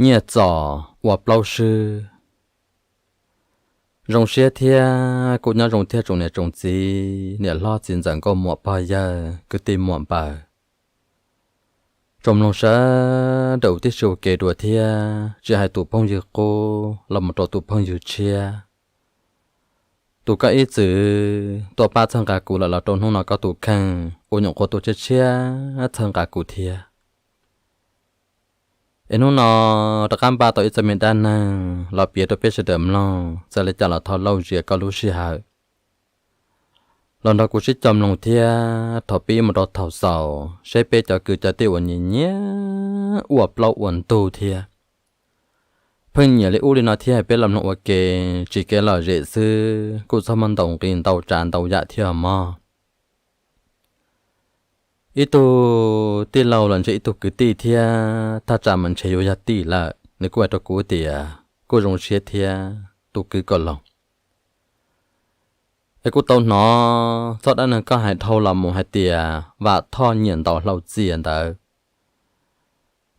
Nyiaj Txos ua plaub swb. Zoo siab thiab kuj nyob zoo thiab tsoom niam tsoom txiv, niam hlob txiv ntxawm nkauj muam pog yawg kwv tij muam npaws, tsoom mloog sawv daws tib si ua ke dua thiab tsis hais tus phooj ywg qub los mus rau tus phooj ywg tshiab. Tus koj ib txwm tuaj pab txhawb nqa kuv lawm los rau hnub no koj tus kheej ua nyuam qhuav tuaj tshiab tshiab txhawb nqa kuv thiab. Es hnub no rov qab npaj tau ib txoj me dab neeg los piav rau peb sawv daws mloog, txawm li cas los thov lauj zias koj lub sij hawm los nrog kuv sib cog mloog thiab thaum pib mus rau thaum xaus seb peb cov kwv cov tij uas nyiam nyiam ua plaub ua ntug thiab pheej nyiam li ub li no thiab peb los mloog ua ke tsis kev lom zem xwb kuj txhob muab ntaus nqi ntau tsav ntau yam thiab mog. Ib tug tij laug los ntshe ib tug kwv tij thiab thaj tsam mas ntshe yuav yog tij lawm, nws kuj hais rau kuv tias kuj zoo siab thiab tus kwv Kaus Loos. Es kuj tau hnov txoj dab neeg koj hais dhau los mus hais tias Vam Thoj nyiam ntaus hlau txias ntawd,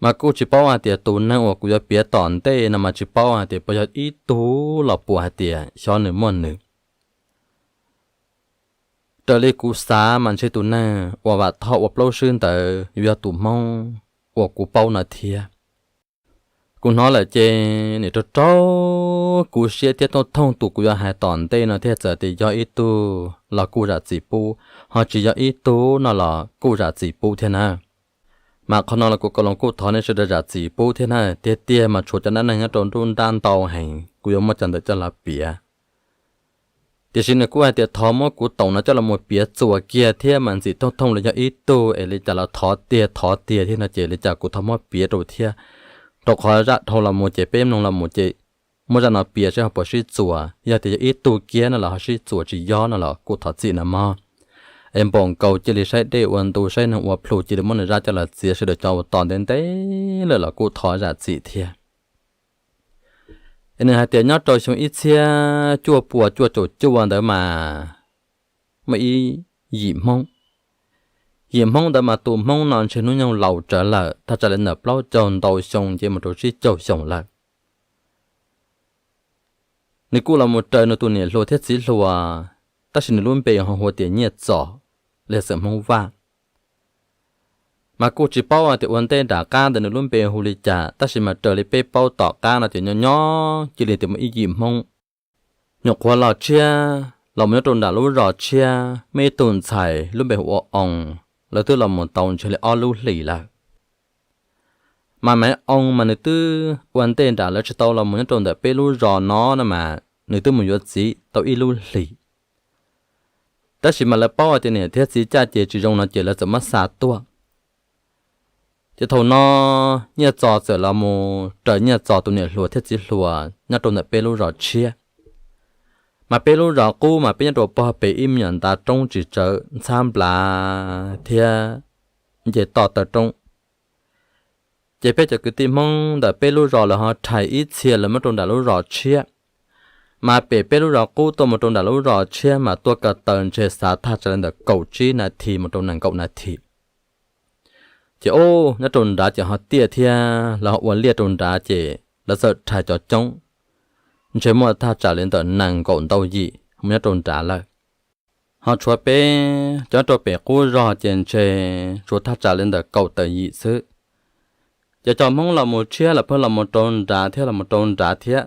mas kuj tsis paub hais tias tus neeg uas kuv yuav piav tom ntej no mas tsis paub hais tias puas yog ib tug los puas hais tias xyov nws muaj nws. Raws li kuv xav mas ntshe tus neeg uas Vam Thoj ua plaub swb ntawd yuav yog tus Hmoob uas kuv paub no thiab. Kuv hnov lawm ces nim rau raug kuv siab thiab thooj thooj tus kuv yuav hais tom ntej no thiab txawm tias yog ib tug los kuj zam txim pub, ho tsis yog ib tug no los kuj zam txim pub thiab na. Mas qhov no los kuv Kaus Loos kuj thov nej sawv daws zam txim pub thiab na, tiag tiag mas tshuav cov dab neeg nyob rau nruab nrab ntau heev kuv yuav muab cov ntawd coj los piav. Tiam sis nws kuj hais tias thov muab kuv toom no coj los mus piav txuas kiag thiab mas ntxim thooj thooj li yog ib tug es li cas los thov tiag thov tiag thiab no ces li cas kuv thov muab piav rau thiab, rau qhov zaj dhau los mus ces peb mloog los mus ces muab zaj no piav seb ho puas sib txuas, yog tias yog ib tug kiag no los ho sib txuas tsis yog no los kuj thov txim na mog. Es npaum nkaus cia li saib dej ua ntu saib neeg ua plhu cia li muab nws zaj coj los txiav sawv daws cov uas tos ntev ntev lawm los kuj thov zam txim thiab. Es nws hais tias nyob rau xyoo ib txhiab cuaj puas cuaj caum cuaj ntawd mas muaj ib yim Hmoob. Yim Hmoob ntawd mas tus Hmoob no ntshe hnub nyoog laus tsawv lawm thaj tsam li ntawm plaub caug ntau xyoo nce mus rau tsib caug xyoo lawm. Nws kuj los mus raws nws tus niam hluas thiab txiv hluas, tab sis nws lub npe ho hu tias Nyiaj Txos, li xeem Hmoob Vaj. Mas kuj tsis paub hais tias ua ntej nram qab ntawd nws lub npe hu li cas, tab sis mas raws li peb paub tom qab no ces nyob nyob cia li tias muaj ib yim Hmoob nyuam qhuav los tshiab los mus nyob rau nram lub zos tshiab, muaj ib tug ntxhais lub npe hu ua Oos, lawv twb los mus tau ntshe li ob lub hlis lawm. Mas Maiv Oos mas nws twb ua ntej nram lawv tsis tau los mus nyob rau ntawm peb lub zos no no mas nws twb mus yuav txiv tau ib lub hlis. Tab sis mas lawv paub hais tias niam thiab txiv caj ces tsis zoo no ces lawv txawm muab xa tuaj. Ces thaum no Nyiaj Txos txawm los mus raws Nyiaj Txos tus niam hluas thiab txiv hluas nyob rau ntawm peb lub zos tshiab. Mas peb lub zos qub mas peb nyob rau pog pem ib me nyuam ntav roob tsis tsawv ntxhab nplav thiab nce toj taw roob. Ces peb cov kwv tij Hmoob ntawm peb lub zos lawv ho rhais ib txhia lawv muab rau nram lub zos tshiab. Mas pem peb lub zos qub tuaj mus rau nram lub zos tshiab mas tuaj ko taw ntshe xav thaj tsam li ntawm kaum tsib nas this mus rau nees nkaum nas this. Ces ub nyob rau nrad ces ho tiaj thiab lawv ho ua liaj rau nrad ces lawv txawm rhais cov coob, ntshe muaj thaj tsam li ntawm nees nkaum ntau yim mus nyob rau nrad lawm. Ho tshuav peb cov rau pem qub zos ces ntshe tshuav thaj tsam li ntawm kaum tawm yim xwb. Ces cov Hmoob los mus tshiab lawm pheej los mus rau nrad thiab los mus rau nrad thiab.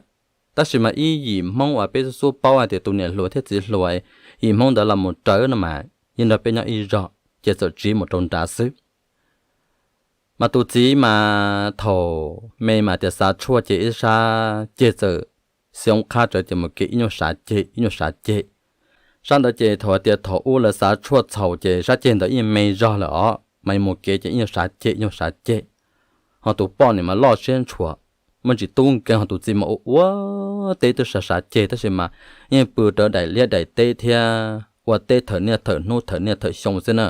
Tab sis mas ib yim Hmoob uas peb xub xub paub hais tias tus niam hluas thiab txiv hluas, yim Hmoob ntawd los mus raws no mas yeej nrog peb nyob ib zos ces txawm tsiv mus rau nrad xwb. Mas tus txiv mas thaum me mas tias xav tshuaj ces ib sab ceg txawm xyoob qhab tsawv ces mus kev ib nyuag sav ceg ib nyuag sav ceg. Sab ntawd ces thaum hais tias thaum ub lawv xav tshuaj txhaum ces sab ceg ntawd yeej me zog lawm os mas mus kev ces ib nyuag sav ceg ib nyuag sav ceg. Ho tus poj niam mas loj siab ntshua, muaj ntsis tub nkeeg, ho tus txiv mas ua ua teb twb sav sav ceg tab sis mas yeej pw rawv daim liab daim teb thiab ua teb thawm niaj thawm hnub thawm niaj thawm xyoo xwb na.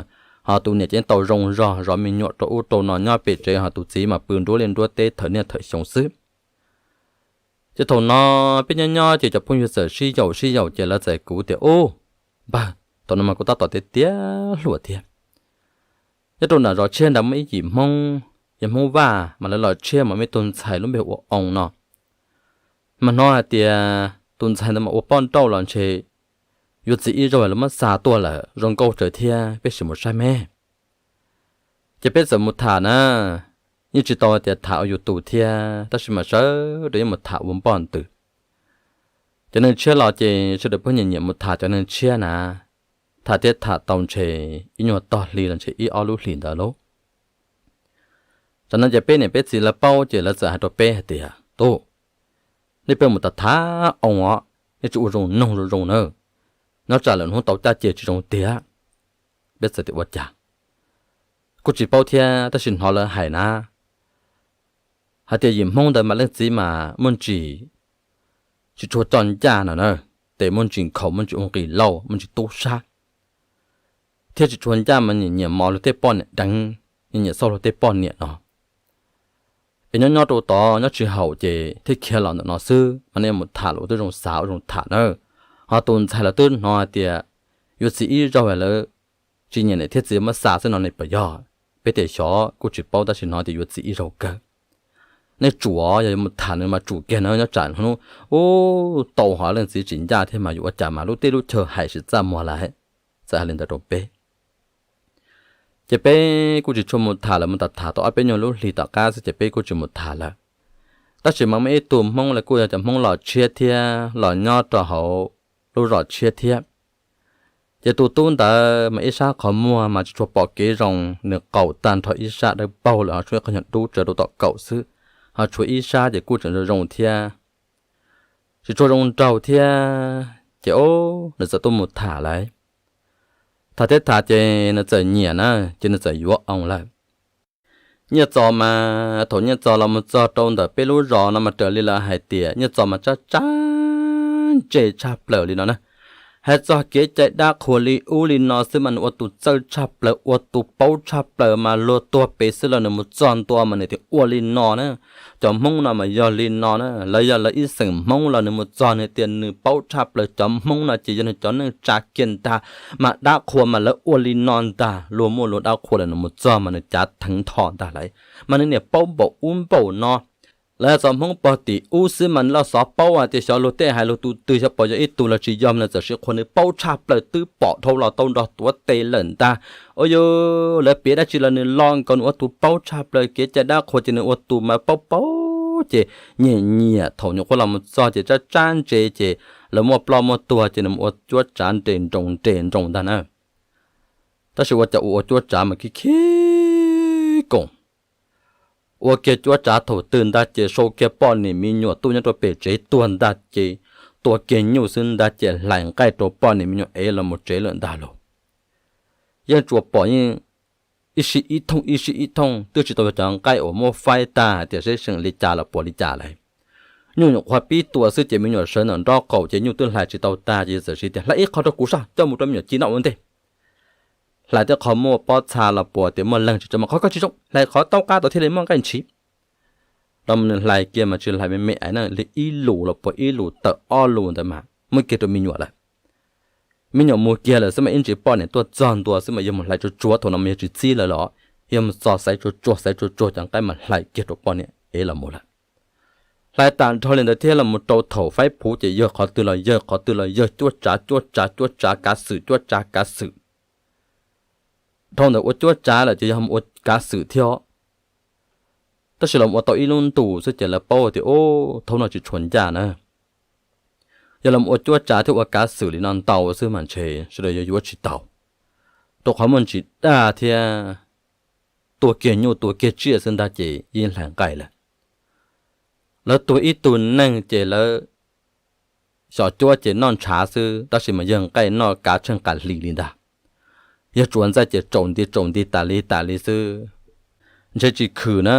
Ho tus niam ces yeej tau zoo zog zov me nyuam rau ub rau no nyob pem tsev, ho tus txiv mas pw nruab liaj nruab teb thawm niaj thawm xyoo xwb. Ces thaum no peb nyob nyob ces cov phooj ywg txawm sib yaum sib yaum ces lawv txawm kuv tias, Ub, npawg, thaum no mas kuv tab tom tiav tiav hluas thiab. Nyob rau nram zos tshiab nrad muaj ib yim Hmoob yog Hmoob Vaj mas lawv los tshiab mas muaj ib tug ntxhais lub npe ua Oo no. Mas hnov hais tias tus ntxhais ntawd mas ua poj nrauj los ntshe yuav txiv ib zaug lawv muab xa tuaj lawm, zoo nkauj tsawv thiab, peb sim mus saib me. Ces peb txawm mus tham na, yeej tsis tau hais tias tham ua yus tus thiab, tab sis mas sawv daws yeej mus tham ua npoj ntws. Cov neeg tshiab los ces sawv daws pheej nyiam nyiam mus tham cov neeg tshiab na, tham thiab tham tau ntshe ib nyuag tog hli los ntshe ib ob lub hlis ntawd lauj. Tam no ces peb niam peb txiv lawv paub ces lawv txawm hais rau peb hais tias, Tub, nej peb mus tham tham Oo os, nej tsis ua zoo noog zoo zoo na, nyob tsam lwm hnub tau caj ces tsis zoo tiag. Peb txawm tias ua cas, kuj tsis paub thiab tab sis hnov lawv hais na, hais tias yim Hmoob ntawd mas leej txiv mas muaj ntsis tsis tshua coj ncaj no na, tes muaj ntsis nkhaus, muaj ntsis ua nqis lauj, muaj ntsis tub sab, thiab tsis tshua ncaj mas nyiam nyiam mos luag tej poj niam deev, nyiam nyiam xauj luag tej poj niam no. Es nyob nyob rau tod nyob tsis haum ces thiaj khiav los ntawm no xwb, mas nej mus tham los twb zoo xav ua zoo tham na. Ho tus ntxhais los twb hnov hais tias yuav txiv ib zaug lawv tsis nyiam niam thiab txiv muab xa xwb no ne puas yog? Peb tias xyov, kuj tsis paub tab sis hnov tias yuav txiv ib zaug kawg. Nej tsum, yog yuav mus tham nws mas tsum kiag na, nyob tsam hnub ub tau ho leej txiv tsis ncaj thiab mas yuav ua cas mas lub teb lub chaw hais sim txaj muag lawm. Txawm hais li ntawd rau peb. Ces peb kuj tsis tshua mus tham lawm, mus tham tham tau ob peb nyuag lub hlis tom qab xwb ces peb kuj tsis mus tham lawm. Tab sis mas muaj ib tug Hmoob los kuj yog cov Hmoob los tshiab thiab los nyob rau hauv lub zos tshiab thiab. Ces tus tub ntawd mas ib sab qhov muag mas tsis tshua pom kev zoo, nws qaum tag nrho ib sab dawb paug lawm ho tshuav ib qho nyuag dub tsaws rau tom kaum xwb, ho tshuav ib sab ces kuj tseem zoo zoo thiab, tsis tshua zoo nraug thiab. Ces o, nws txawm tuaj mus tham lawm. Tham thiab tham ces nws txawm nyiam na, ces nws txawm yuav Oo lawm. Nyiaj Txos mas thaum Nyiaj Txos los mus txog rau ntawm peb lub zos no mas raws li lawv hais tias Nyiaj Txos mas tsab tsab ntse tshaj plaws li no na. Hais txog kev cai dab qhuas li ub li no xwb mas nws ua tus txawj tshaj plaws, ua tus paub tshaj plaws mas luag tuag pem xwb los nws mus txog ntua mas nws tias ua li no na. Cov Hmoob no mas yog li no na, lawv yog lawv ib xeem Hmoob los nws mus txog nws tias nws paub tshaj plaws cov Hmoob no ces yog nws cov neej tsa kiag ntag, mas dab qhuas mas lawv ua li no ntag, luag muaj luag dab qhuas los nws mus txog mas nws cav theev ntho ntag lawm, mas nws niam paub npaum ub npaum no. Lawv txog Hmoob pog tim ub xwb mas nws loj xov paub hais tias xyov luag tej hais luag tus twg xyov pom yog ib tug los tsis yog mas nws txawm siv qhuas nws paub tshaj plaws twb pom dhau los tau nrog tuav tes lawm ntag. Ua yus lawv piav dab tsi los nws lo nkaus, nws ua tus paub tshaj plaws kev cai dab qhuas ces nws ua tus mas paub paub ces nyiam nyiam. Thaum nyuam qhuav los mus txog ces tsab tsab ntse ces lawv muaj ploj muaj tuag ces nws mus ua cuab tsav nres nroos nres nroos ntag na. Tab sis ua cas ua ua cuab tsav mas khib khib koom. Ua kiag cuab tsav thaum twg ntag ces sau kiag poj niam me nyuam tuaj nyob rau pem tsev tuag ntag ces tua kiag nyuj xwb ntag ces hlais nqaij rau poj niam me nyuam ev los mus tsev lawm ntag lauj. Yeej tsuas pom yeej ib sij ib thooj ib sij ib thooj, twb tsis tau yog cov nqaij uas muab faib tag hais tias seb seem li cas los puas li cas lawm. Nyuj nyuam qhuav pib tua xwb ces me nyuam sawv ntawm nraub qaum ces nyuj twb hlais tsis tau tag ces txawm siv tias hlais ib qho rau kuv soj coj mus rau me nyuam ci noj ua ntej. Hlais tej qhov muaj pob txha los puas tias muaj leeg tsis tau mas qhov koj tsis zoo, hlais qhov taub qab tod thiaj li muaj nqaij ntshiv. Rau nws hlais kiag mas tsis hlais me me aiv na, li ib lus los puas ib lus tawm ob lus ntawd mas muab kiag rau me nyuam lawm. Me nyuam mus kiag lawm xwb mas ib ntsis poj niam tuaj txog ntua xwb mas yog mus hlais tsuag tsuag, thaum no mas yog tsis txib lawv los, yog mus txog xaiv tsuag tsuag xaiv tsuag tsuag cov nqaij mas hlais kiag rau poj niam ev los mus lawm. Hlais tag nrho li ntawd thiab los mus rau thaum faib phuv ces yawg qhov twg los yawg qhov twg los yawg cuab tsav cuab tsav cuab tsav kav xwm cuab tsav kav xwm. Dhau ntawm ua cuab tsav lawm ces yog mus ua kav xwm thiab. Tab sis los ua tau ib lub ntus xwb ces lawv paub tias ub thaum no tsis tshua ncaj na. Yog los ua cuab tsav thiab ua kav xwm li no ntau xwb mas ntshe sawv daws yuav yuav tsis tau, rau qhov muaj ntsis dag thiab tua kiag nyuj tua kiag tsiaj xwb ntag ces yeej hlais nqaij lawm. Lawv tuag ib tug neeg ces lawv xyov cuab ces noj ntshav xwb tab sis mas yawg nqaij noj kav tsheej qas hlis li ntag. Yawg tsuas ntxaij ces tsaus nti tsaus nti tas li tas li xwb. Ntshe tsis khwm na,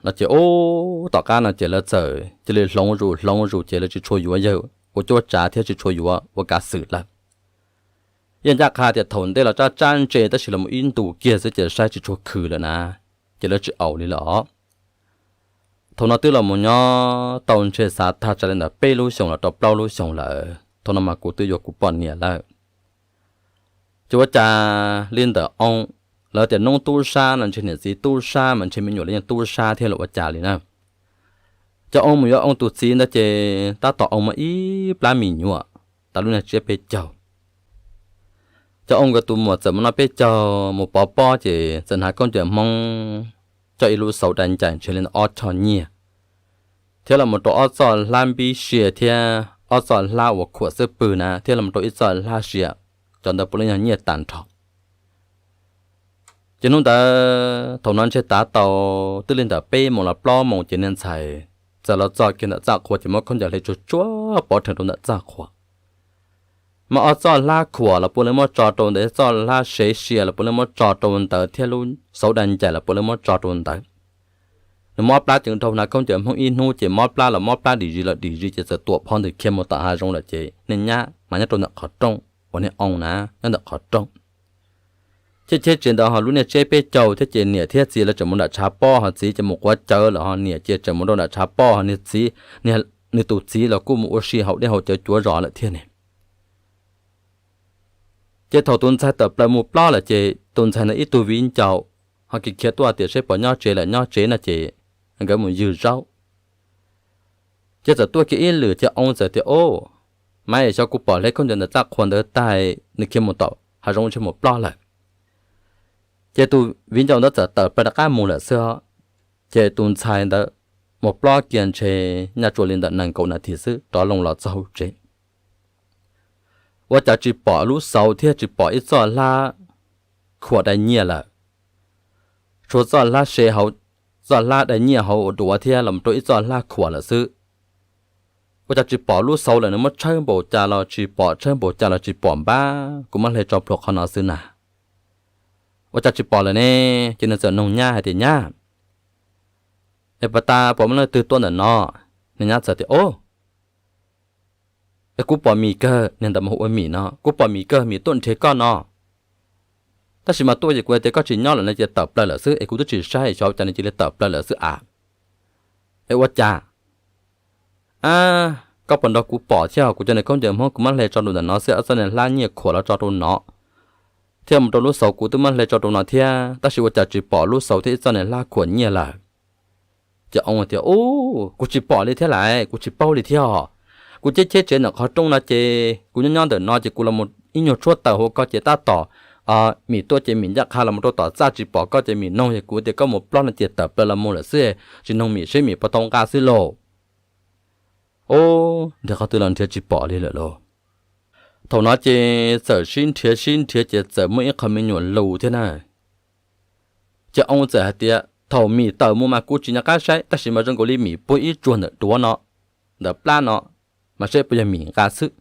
no ces ub tom qab no ces lawv txawm cia li hloov zus hloov zus ces lawv tsis tshua yuav yawg ua cuab tsav thiab tsis tshua yuav ua kav xwm lawm. Yeej ncaj qha tias thaum ntej los tsab tsab ntse tab sis los mus ib ntus kiag xwb ces saib tsis tshua khwm lawm na, ces lawv tsis aus li lawm os. Thaum no twb los mus nyob tau ntshe xav tag tsam li ntawd peb lub xyoos los rau plaub lub xyoos lawm, thaum no mas kuv twb yuav kuv poj niam lawm. Ces ua cas li ntawm Oo Lawv tias noob tub sab no ntshe niam txiv tub sab mas ntshe me nyuam los yeej tub sab thiab los ua cas li na. Ces Oo mus yuav Oo tus txiv ntawd ces tab tom Oo muaj ib plab me nyuam tas lub niag tsiab peb caug. Ces Oo nkawd tus muam txawm mus noj peb caug mus pov pob ces txawm hnav khaub ncaws Hmoob coj ib lub xauv dai ncaim ntshe li ntawm ob choj nyiaj, thiab los mus rau ob txoj hlab npib sia thiab ob txoj hlab uas khuam xwb pwg na, thiab los mus rau ib txoj hlab sia, cov ntawd puav leej yog nyiaj tas nrho. Ces hnub ntawd thaum no ntshe tav tau twb li ntawm peb moos los plaub moos ces niag ntxhais txawm los txog kiag ntawm txaj qhua ces muab khaub ncaws hle tsuag tsuag pov rhees rau ntawm txaj qhua. Mas ob txoj hlab khuam los puav leej muab tso rau ntawd, txoj hlab sev sia los puav leej muab tso rau ntawd thiab lub xauv dai ncaim los puav leej muab tso rau ntawd. Nws mob plab ceev dhau hnav khaub ncaws Hmoob ib hnub ces mob plab los mob plab dim zis los dim zis ces txawm tuam phov ntws khiav mus tom hav zoov lawm ces niag nyab mas nyob rau ntawm qhov rooj uas niag Oo na nyob ntawm qhov rooj. Cheb cheb tsev ntawd ho lub niag tsiab peb caug thiab ces niam thiab txiv lawv tseem mus nram tshav pob ho txiv ces mus quav cawv lawm ho niam ces tseem mus rau nram tshav pob ho niag txiv, nws tus txiv los kuj mus ua si haus dej haus cawv cuav zos lawm thiab ne. Ces thaum tus ntxhais tawm plaws mus plob lawm ces tus ntxhais ntawd ib tug viv ncaus ho khiav khiav tuaj tias seb puas nyob tsev lawm, nyob tsev no ces nkawd mus ywg zaub. Ces txawm tuaj kiag ib lwm ces Oo txawm tias, Au, mas xyov kuv pom hle khaub ncaws ntawm txaj qhua ntawd tag, nws khiav mus tom hav zoov ntshe mus plob lawm. Ces tus viv ncaus ntawd txawm tawm plaws rov qab mus lawm xwb. Ces tus ntxhais ntawd mus plob kiag ntshe nyaj tsuas li ntawm nees nkaum nas this xwb rov loo los txog hauv tsev. Ua cas tsis pom lub xauv thiab tsis pom ib txoj hlab khuam dai nyiaj lawm, tshuav txoj hlab se hauv, txoj hlab dai nyiaj hauv ua duav thiab los rau ib txoj hlab khuam lawm xwb. Ua cas tsis pom lub xauv lawm, nws muab tshawb npaum cas los tsis pom, tshawb npaum cas los tsis pom npab, kuv muab hle tso plhuav qhov no xwb na. Ua cas tsis pom lawm ne? Ces nws txawm noog nyab hais tias, Nyab, es puas tas pom muaj leej twg tuaj ntawm no? Niag nyab txawm tias, Au, es kuv pom Mim kawg, niag ntawd mas hu ua Mim no, kuv pom Mim kawg, Mim tuaj nrhiav koj no. Tab sis mas tuaj ces kuv hais tias koj tsis nyob lawm no ces tawm plaws lawm xwb es kuv twb tsis saib xyov cas nws cia li tawm plaws lawm xwb as. Es ua cas? A, koj puas nrog kuv pom thiab, kuv cov niag khaub ncaws Hmoob kuv muab hle tso rau ntawm no xwb, ob txoj niag hlab nyiaj khuam los tso rau no, thiab mus rau lub xauv kuv twb muab hle tso rau no thiab, tab sis ua cas tsis pom lub xauv thiab ib txoj niag hlab khuam nyiaj lawm? Ces Oo tias, Ub, kuv tsis pom li thiab lais, kuv tsis paub li thiab os. Kuv cheb cheb tsev ntawm qhov rooj no ces kuv nyob nyob ntawm no ces kuv los mus ib nyuag tshuab taws hu koj ces tab tom Mim tuaj ces Mim ncaj qha los mus rau tom txaj tsis pom koj ces Mim noog ces kuv tias koj mus plob no ces tawm plaws los mus lawm xwb, tsis noog Mim seb Mim puas tau nqa xwb lauj. Ub, nrhiav qhov twg los nrhiav tsis pom li lawm lauj. Thaum no ces txawm sib nrhiav sib nrhiav ces txawm muaj ib qho me nyuam lus thiab na. Ces Oo txawm hais tias thaum Mim tawm mus mas kuv tsis nco qab saib, tab sis mas zoo nkaus li Mim puag ib tsuag ntawm duav no, ntawm plab no, mas saib puas yog Mim nqa xwb.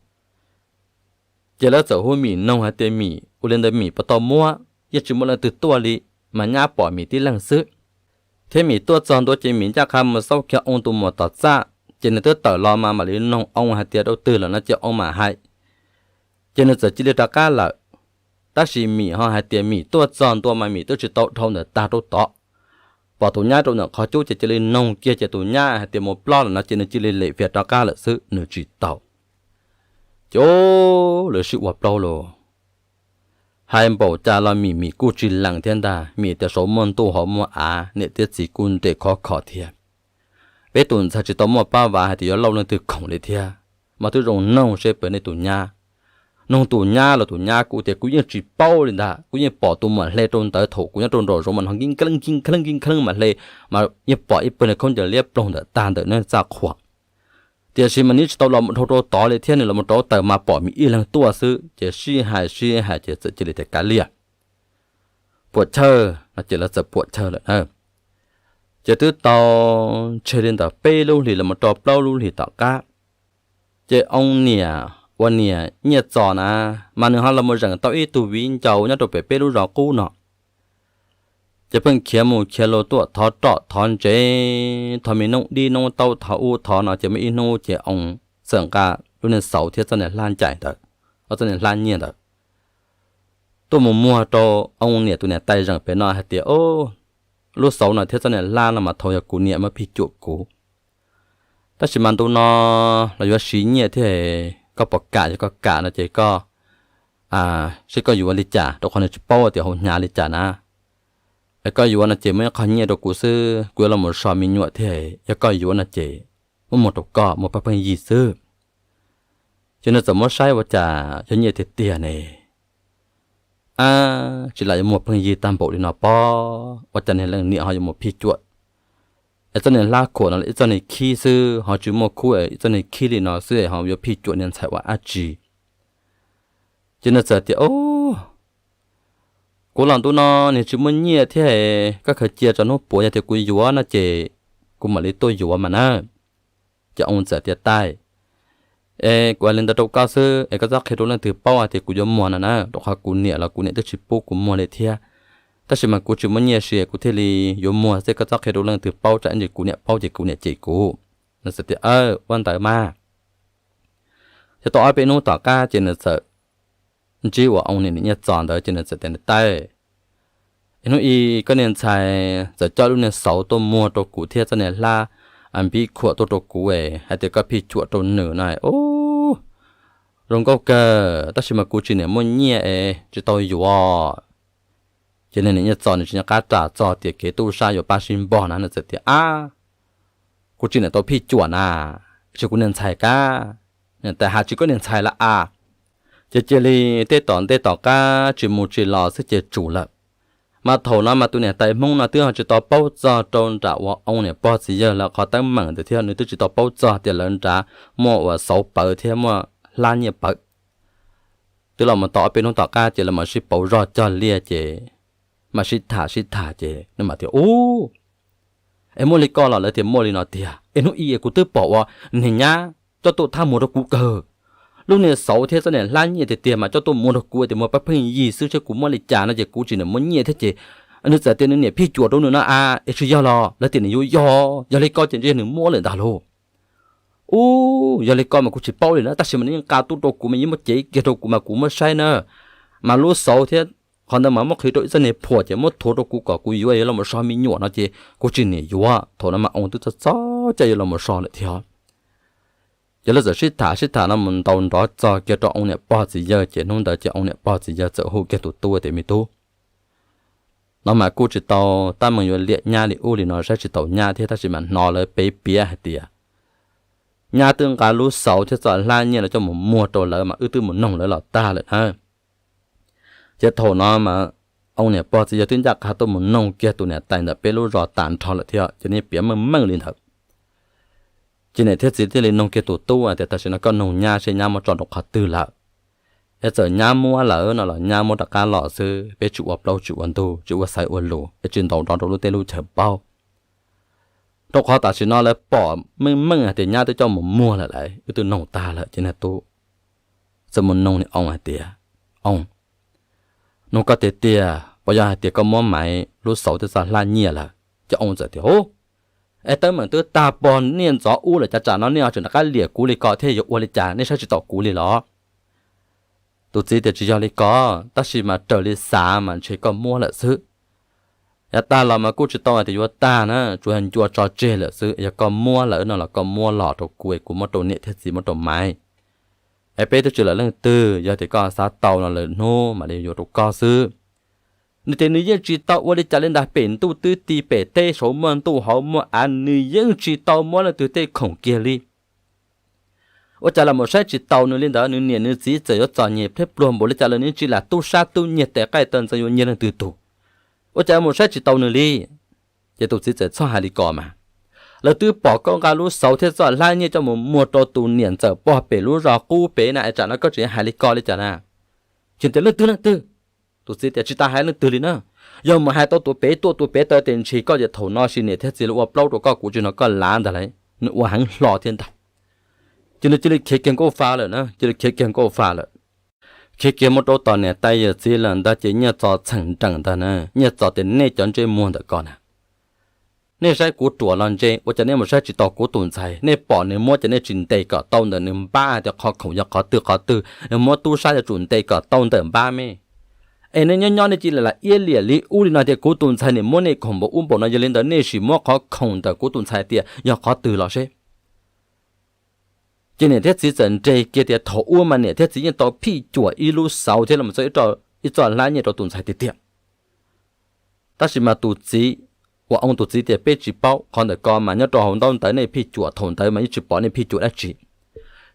Ces lawv txawm hu Mim noog hais tias Mim ua li ntawd Mim puas tau muab, yeej tsis muaj leej twg tuaj li, mas nyab pom Mim tib leeg xwb. Thiab Mim tuaj txog ntua ces Mim ncaj qha mus xauj kiag Oo tus muam tom txaj, ces nws twb tawm los mas mam li noog Oo hais tias rau twg lawm no ces Oo mam hais. Ces nws txawm cia li rov qab lawm. Tab sis Mim ho hais tias Mim tuaj txog ntua mas Mim twb tsis tau dhau ntawm tag rau tod. Pom tus nyab rau ntawm qhov cub ces cia li noog kiag ces tus nyab hais tias mus plob lawm no ces nws cia li lem fias rov qab lawm xwb, nws tsis tau. Ces lawv sib ua plaub los, hais npaum cas los Mim Mim kuj tsis lees thiab ntag, Mim tias saum muaj ntuj hauv muaj av, niam thiab txiv kuj nres khov kho thiab. Peb tus ntxhais tsis tau muaj pab vav hais tias yuav lauj leej twg khoom li thiab, mas twb zoo noog seb puas yog nej tus nyab. Noog tus nyab los tus nyab kuj tias kuv yeej tsis paub li ntag, kuv yeej pom tus muam hle rau ntawd thaum kuv nyob rau nraum zoov mas hnov nkib nkleeb nkib nkleeb nkib nkleeb mas hle, mas yeej pom ib pawg niag khaub ncaws liab ploog ntawm tag ntawm nws txaj qhua. Tiam sis mas nws tsis tau los mus dhau rau tod li thiab, nws los mus rau taws mas pom Mim ib leeg tuaj xwb. Ces sib hais sib hais ces txawm cia li tias kav liam, puam chawj no ces lawv txawm puam chawj lawm na. Ces twb tau ntshe li ntawm peb lub hlis los mus rau plaub lub hlis tom qab, ces Oo niam uas niam Nyiaj Txos na, mas nws ho los mus zeem tau ib tug viv ncaus nyob rau pem peb lub zos qub no. Ces pheej khiav mus khiav los tuaj thov roj thov ntsev, thov me noob dib noob taub thov ub thov no, ces muaj ib hnub ces Oo txawm nqa lub niag xauv thiab txoj niag hlab ncaim ntawd, txoj niag hlab nyiaj ntawd tuaj mus muag rau Oo niam tus niam tais zeem pem no hais tias, Lub xauv no thiab txoj niag hlab no mas thaum yog kuv niam muab phij cuam kuv, tab sis mas ntu no los yuav siv nyiaj thiab, koj puas kam? Yog koj kam no ces koj, seb koj yuav li cas, rau qhov nws tsis paub tias hauv hnyav li cas na. Es koj yuav no ces muab ib qho nyiaj rau kuv xwb, kuv yuav los mus so me nyuam thiab. Yog koj yuav no ces muab muag rau koj, muag pab pheej yig xwb. Ces nws txawm muab saib ua cas yog nyiaj tiag tiag ne. Ab, tsis lam yuav muag pheej yig tag npaum li no pob, ua cas niag leej niam ho yuav mus phij cuam es txoj niag hlab khuam no ib txoj niag khib xwb ho tsis muaj khub, ib txoj niag khib li no xwb ho yuav phij cuam niag ntxhais ua dab tsi? Ces nws txawm tias, Kuv los ntu no niag tsis muaj nyiaj thiab, koj khaws cia tso hnub puav, yog tias kuv yuav no ces kuv mam li tuaj yuav mas na. Ces oo txawm tias, Taij, es kuv hais li ntawd rau koj xwb es koj txhob qhia rau leej twg paub hais tias kuv yuav muag no na, rau qhov kuv niam los kuv niam twb tsis pub kuv muag li thiab. Tab sis mas kuv tsis muaj nyiaj siv kuv thiaj li yuav muag xwb, koj txhob qhia rau leej twg paub tsam ib ntsis kuv niam paub ces kuv niam cem kuv. Nws txawm tias, Ua ntawd mas. Ces tau ob peb hnub tom qab ces nws txawm ntsib uas oo niam niam Nyiaj Txos ntawd ces nws txawm tias, Taij, hnub ib koj niag ntxhais txawm coj lub niag xauv tuaj muag rau kuv thiab txoj niag hlab npib khuam tuaj rau kuv hais tias koj phij cuam rau nws no, ub, zoo nkauj kawg, tab sis mas kuv tsis niam muaj nyiaj es tsis tau yuav. Ces niag niam Nyiaj Txos nws tsis nco qab ras txog tias kev tub sab yuav pab sib npog na, nws txawm tias, Ab, kuv tsis niam tau phij cuam na, tsis kuv niag ntxhais kab, niam tais has tsis koj niag ntxhais lawm a. Ces cia li tej tom ntej tom qab tsis mus tsis los xwb ces tsum lawm. Mas thaum no mas tus niam tais Hmoob no twb ho tsis tau paub txog rau nram uas oo niam pog txiv yawg lawv qhov teeb meem ntawd thiab, nws twb tsis tau paub txog tias lawv nrad muaj uas xauv pawv thiab muaj hlab nyiaj pawv. Twb los mus tau ob peb hnub tom qab ces lawv mam sib pauv zog cog liaj ces mam sib tham sib tham ces nws mam tias, Ub, es muaj li ko los? Lawv tias muaj li no tiag. Es hnub ib kuv twb pom ua niag nyab coj tuaj thab muag rau kuv kawg. Lub niag xauv thiab txoj niag hlab nyiaj tiag tiag mas coj tuaj muag rau kuv tias muag pab pheej yig xwb, seb kuv muab li cas no ces kuv tsis niam muaj nyiaj thiab ces nws txawm tias nws niam phij cuam rau nws no a, es tsis yog los? Lawv tias nws yuav yog, yog li ko ces ntshe nws muab lawm ntag lauj. Ub, yog li ko mas kuv tsis paub li na, tab sis mas nws yeej nqa tuaj rau kuv mas yeej muab cev kiag rau kuv mas kuv muab saib na. Mas lub xauv thiab qhov ntawd mas muab qhwv rau ib txoj niag phuam ces muab thuav rau kuv kom kuv yuav yuav los mus so me nyuam no ces kuv tsis niam yuav. Thaum no mas oo twb txog txog caij yuav los mus so lawm thiab. Ces lawv txawm sib tham sib tham no mus ntaus nrov txog kiag rau oo niam pog txiv yawg ces hnub ntawd ces oo niam pog txiv yawg txawm hu kiag tus tub tias, Me tub, no mas kuj tsis tau tab meeg yuav liam nyab li ub li no, saib tsis taus nyab thiab, tab sis mas hnov lawv piav piav hais tias nyab twb nqa lub xauv thiab txoj hlab nyiaj no coj mus muag rau lawv mas wb twb mus noog lawv los tag lawm na. Ces thaum no mas oo niam pog txiv yawg twb ncaj qha tuaj mus noog kiag tus niam tais ntawm peb lub zos tas nrho lawm thiab, ces nej piav meej meej li ntawd. Ces niam thiab txiv thiaj li noog kiag tus tub tias, Tam sim no koj noog nyab seb nyab muab tso rau qhov twg lawm? Es txawm nyab muab lawm no los nyab muab rov qab los xwb, peb tsis ua plaub tsis ua ntug, tsis ua xaiv ua lus, es tsis ntaus nrov rau lub teb lub chaw paub. Rau qhov tam sim no lawv pom meej meej hais tias nyab twb coj mus muag lawm lauj, wb twb noog tag lawm. Ces niag tub txawm mus noog niag oo hais tias, Oo, nug koj tiag tiag, puas yog hais tias koj muab Maiv lub xauv thiab txoj hlab nyiaj lawm? Ces oo txawm tias, Ub, es teeb meem twb tag pog niaj ntxov ub lawm, cas tsam no nej ho tseem rov qab liam kuv li ko thiab, yuav ua li cas, nej saib tsis taus kuv li los? Tus txiv tias, Tsis yog li ko, tab sis mas raws li xav mas ntshe koj muab lawm xwb. Yav tag los mas kuj tsis tau hais tias yuav tag na, tsuas yog ncua tso tseg lawm xwb. Yog koj muab lawm no los koj muab los rau kuv, kuv muab rau niam thiab txiv, muab rau Maiv. Es peb twb tsis lam leej twg, yog tias koj xav tau no lwm hnub mam li yuav rau koj xwb. Nws tias nws yeej tsis tau ua li cas li ntag, pem ntuj twb ti, pem teb saud muaj ntuj hauv muaj av, nws yeej tsis tau muab leej twg tej khoom kiag li. Ua cas los mus saib tsis taus nws li ntawd, nws niam nws txiv txawm yuav txom nyem pleb pluag npaum li cas los nws tsis lam tub sab tub nyiag tes qaij taw ntxeev yuav nyiag leej twg tus. Ua cas mus saib tsis taus nws li? Ces tus txiv txawm txhob hais li ko mas, lawv twb pom koj nqa lub xauv thiab txoj hlab nyiaj coj mus muag rau tus niam ntxawm pog pem lub zos qub pem na, es tsam no koj tseem hais li ko li cas na? Ces tias, Leej twg leej twg? Tus txiv tias, Tsis tas hais leej twg li na. Yog mus hais tau tus pem tuaj tus pem taw tes ntshis koj ces thaum no sis niam thiab txiv los ua plaub rau koj, kuv tsis hnov koj lav ntag lauj. Nws ua heev hlo thiab ntag. Ces nws cia li khiav kiag nkauj fa lawm na, cia li khiav kiag nkauj fa lawm. Khiav kiag mus rau tom niam tais yawm txiv lawm ntag ces Nyiaj Txos txheem nreem ntag na, Nyiaj Txos tias, Nej cov ntsej muag ntawm ko na, nej saib kuv ruam los ntse, ua cas nej mus saib tsis taus kuv tus ntxhais? Nej pom nws muab ces nej tsis ntes kom tau ntawm nws npab hais tias qhov khoom yog qhov twg qhov twg, muab tub sab yuav tsum ntes kom tau ntawm npab me. Es nej nyob nyob nej cia li lam iab liam li ub li no tias kuv tus ntxhais niam muab nej khoom npaum ub npaum no, yog li ntawd nej sim muab qhov khoom ntawm kuv tus ntxhais tias yog qhov twg los seb. Ces niam thiab txiv txawm nres kiag tias thaum ub mas niam thiab txiv yeej tau phij cuam ib lub xauv thiab los txog ib txoj hlab nyiaj rau tus ntxhais tiag tiag. Tab sis mas tus txiv, uas oo tus txiv tias peb tsis paub, qhov ntawm ko mas nyob rau hauv ntaub ntawv nej phij cuam, thaum ntawd mas yeej tsis pom nej phij cuam dab tsi.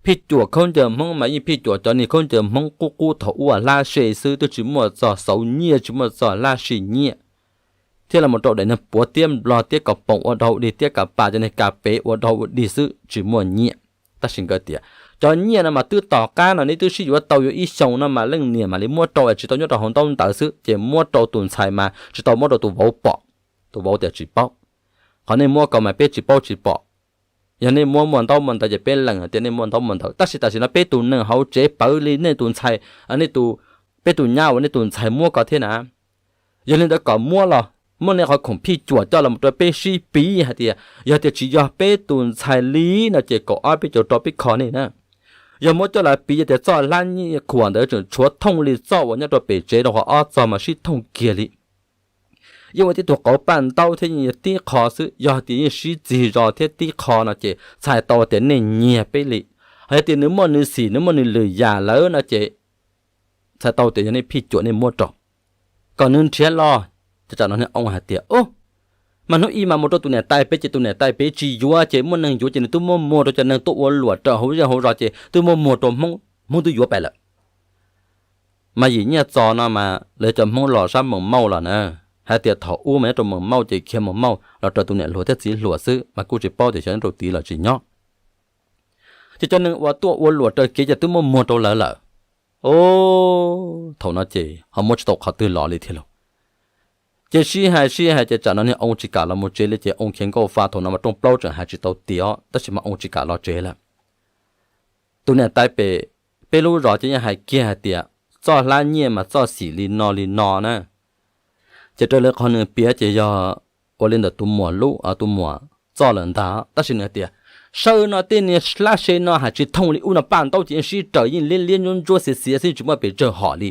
Phij cuam khaub ncaws Hmoob mas yeej phij cuam cov niag khaub ncaws Hmoob qub qub thaum ub hlab se xwb, twb tsis muaj txog xauv nyiaj, tsis muaj txog hlab si nyiaj, thiab los mus rau daim niag puav tiab nplog tiab kom poom ua dog ua dig, tiab kav pas cov niag kav pev ua dog ua dig xwb, tsis muaj nyiaj. Tab sis nkawd tias cov nyiaj no mas twb tom qab no, neb twb sib yuav tau yuav ib xyoos no mas leej niam mam li muab rau, tsis tau nyob rau hauv ntaub ntawv xwb, ces muab rau tus ntxhais mas tsis tau muab rau tus vauv pom. Tus vauv tias tsis paub, qhov nej muab ko mas peb tsis paub tsis pom. Yog nej muab muaj ntaub muaj ntawv ces peb lees hais tias nej muaj ntaub muaj ntawv, tab sis tam sim no peb tus neeg hauv tsev pawv li nej tus ntxhais, nej tus, peb tus nyab uas nej tus ntxhais muab ko thiab na. Yog li ntawd kom muab los muab nej qhov khoom phij cuam coj los rau peb sib piv hais tias yog tias tsis yog peb tus ntxhais li no ces kaum ob peb caug rau peb kho nej na. Yog muab coj los piv tias txoj hlab nyiaj khuam ntawd tseem tshuav thooj li txoj uas nyob rau pem tsev rau qhov ob txog mas sib thooj kiag li. Yeej ua tib tug qauv paj ntaub thiab yeej yog tib qho xwb, yog tias yeej sib txig zos thiab tib qho no ces txhais tau tias nej nyiag peb li. Ho yog tias nws muaj nws xim, nws muaj nws lwm yam lawm no ces txhais tau tias yog nej phij cuam nej muab rau, kom nws nrhiav los. Ces tsam no niag oo hais tias, Ub, mas hnub ib mas mus rau tus niam tais pem ces tus niam tais pem tsis yuav, ces muaj neeg yuav ces nws twb muab muag rau cov neeg tuaj ua luam raws hauv zej hauv zos ces twb muab muag rau Hmoob, Hmoob twb yuav pem lawm. Mas yim Nyiaj Txos no mas lawv cov Hmoob los sab Meem Mauj los na, hais tias thaum ub mas nyob rau Meem Mauj ces khiav Meem Mauj los raws tus niam hluas thiab txiv hluas xwb, mas kuj tsis paub tias xyov nyob rau tid los tsis nyob. Ces cov neeg uas tuaj ua luam raws kev ces twb muab muag rau lawv lawm. Ub, thaum no ces ho muab tsis tau qhov twg los li thiab lauj. Ces sib hais sib hais ces tsam no niag oo tsis kam los mus tsev li ces oo khiav nkauj fa, thaum no mas rooj plaub tseem hais tsis tau tiav os, tab sis mas oo tsis kam los tsev lawm. Tus niam tais pem peb lub zos ces yeej hais kiag hais tias txoj hlab nyiaj mas txoj xim li no li no na. Ces raws li qhov nws piav ces yog ua li ntawm tus muam lub, tus muam txoj lawm ntag, tab sis nws hais tias sawv no tej niag hlab se no hais tsis thooj li ub no, paj ntaub ces yeej sib raws yeej liab liab ntsuab ntsuab xiav xiav xwb tsis muaj pes tsawg hom li.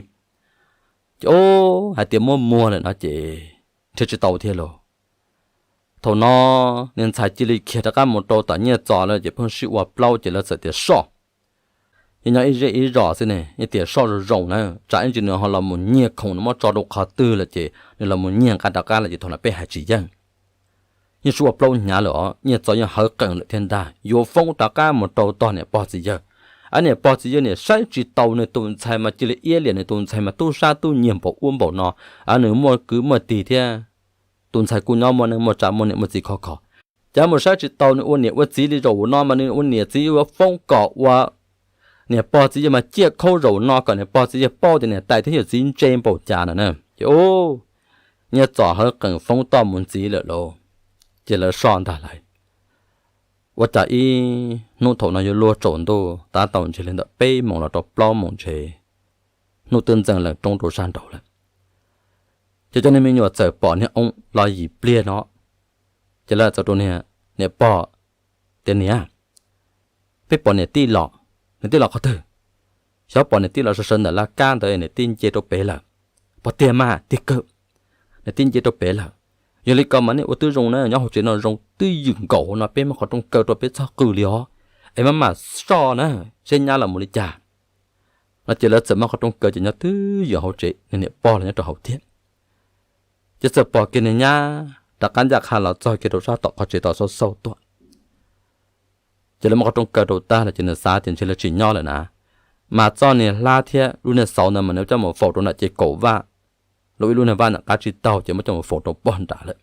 Ces hais tias muab muag lawm no ces nrhiav tsis tau thiab lauj. Thaum no niag ntxhais cia li khiav rov qab mus rau tom Nyiaj Txos lawm ces pheej sib ua plaub ces lawv txawm tias soj. Yeej nyob ib zej ib zos xwb ne, yeej tias soj zoo zoo na, tsam ib ntsis nws ho los mus nyiag khoom nws muab tso rau qhov twg lawm ces nws los mus nyiag nqa rov qab lawm ces thaum no peb hais tsis yeej. Yeej sib ua plaub hnyav lawm os, Nyiaj Txos yeej hawv qees lawm thiab ntag, yuav foob rov qab mus rau tog niam pog txiv yawg. Ab niam pog txiv yawg niam saib tsis taus nws tus ntxhais mas cia li iab liam nws tus ntxhais mas tub sab tub nyiag npaum ub npaum no. Ab nws muaj kwv muaj tij thiab, tus ntxhais kuj nyob muaj neej muaj tsav muaj niam muaj txiv khov kho, cas mus saib tsis taus nws ua niam ua txiv li zaum no mas nws ua niam txiv yuav foob kom ua niam pog txiv yawg mas ciaj khaub zaum no kom niam pog txiv yawg paub tias niam tais thiab yawm txiv ntse npaum cas no na. Ces Nyiaj Txos hawv qees foob toj mus ntxiv lawm lauj. Ces lawv soj ntag lauj. Ua cas ib hnub thaum no yuav luag tsaus ntuj tab tau ntshe li ntawm peb moos los rau plaub moos ntshe, hnub twb ntxeev lees roob rau sab nraud lawm. Ces cov niag me nyuam txawm pom niag oo los yim pliag no, ces lawv txawm rau niag niam pog tias niam, peb pom niam tij los. Niam tij los qhov twg? Xyov pom niam tij los sawv sawv ntawm laj kab ntawd, niam tij nce rau pem lawm. Pog tiag mas tiag kawg, niam tij nce rau pem lawm. Yog li ko mas nej ua twb zoo na, nyob hauv tsev no zoo twb ywm nkaus hauv no, peb muab qhov rooj kaw rau peb txhob qw li os, es maj mam soj na, seb nyab los mus li cas. No ces lawv txawm muab qhov rooj kaw ces nyob twb ywm hauv tsev, niag niam pog los nyob rau hauv thiab. Ces txawm pom kiag niag nyab rov qab ncaj qha los txog kiag rau sab tom qhov tsev tod xauj xauj tuaj. Ces lawv muab qhov rooj kaw rau tag lawm ces nws xav tias ntshe lawv tsis nyob lawm na, mas txoj niag hlab thiab lub niag xauv ntawd mas nws coj mus faus rau nram ces kaum vaj, lub ib lub niag vaj nram qab tsib taug ces muab coj mus faus rau pog nram lawm.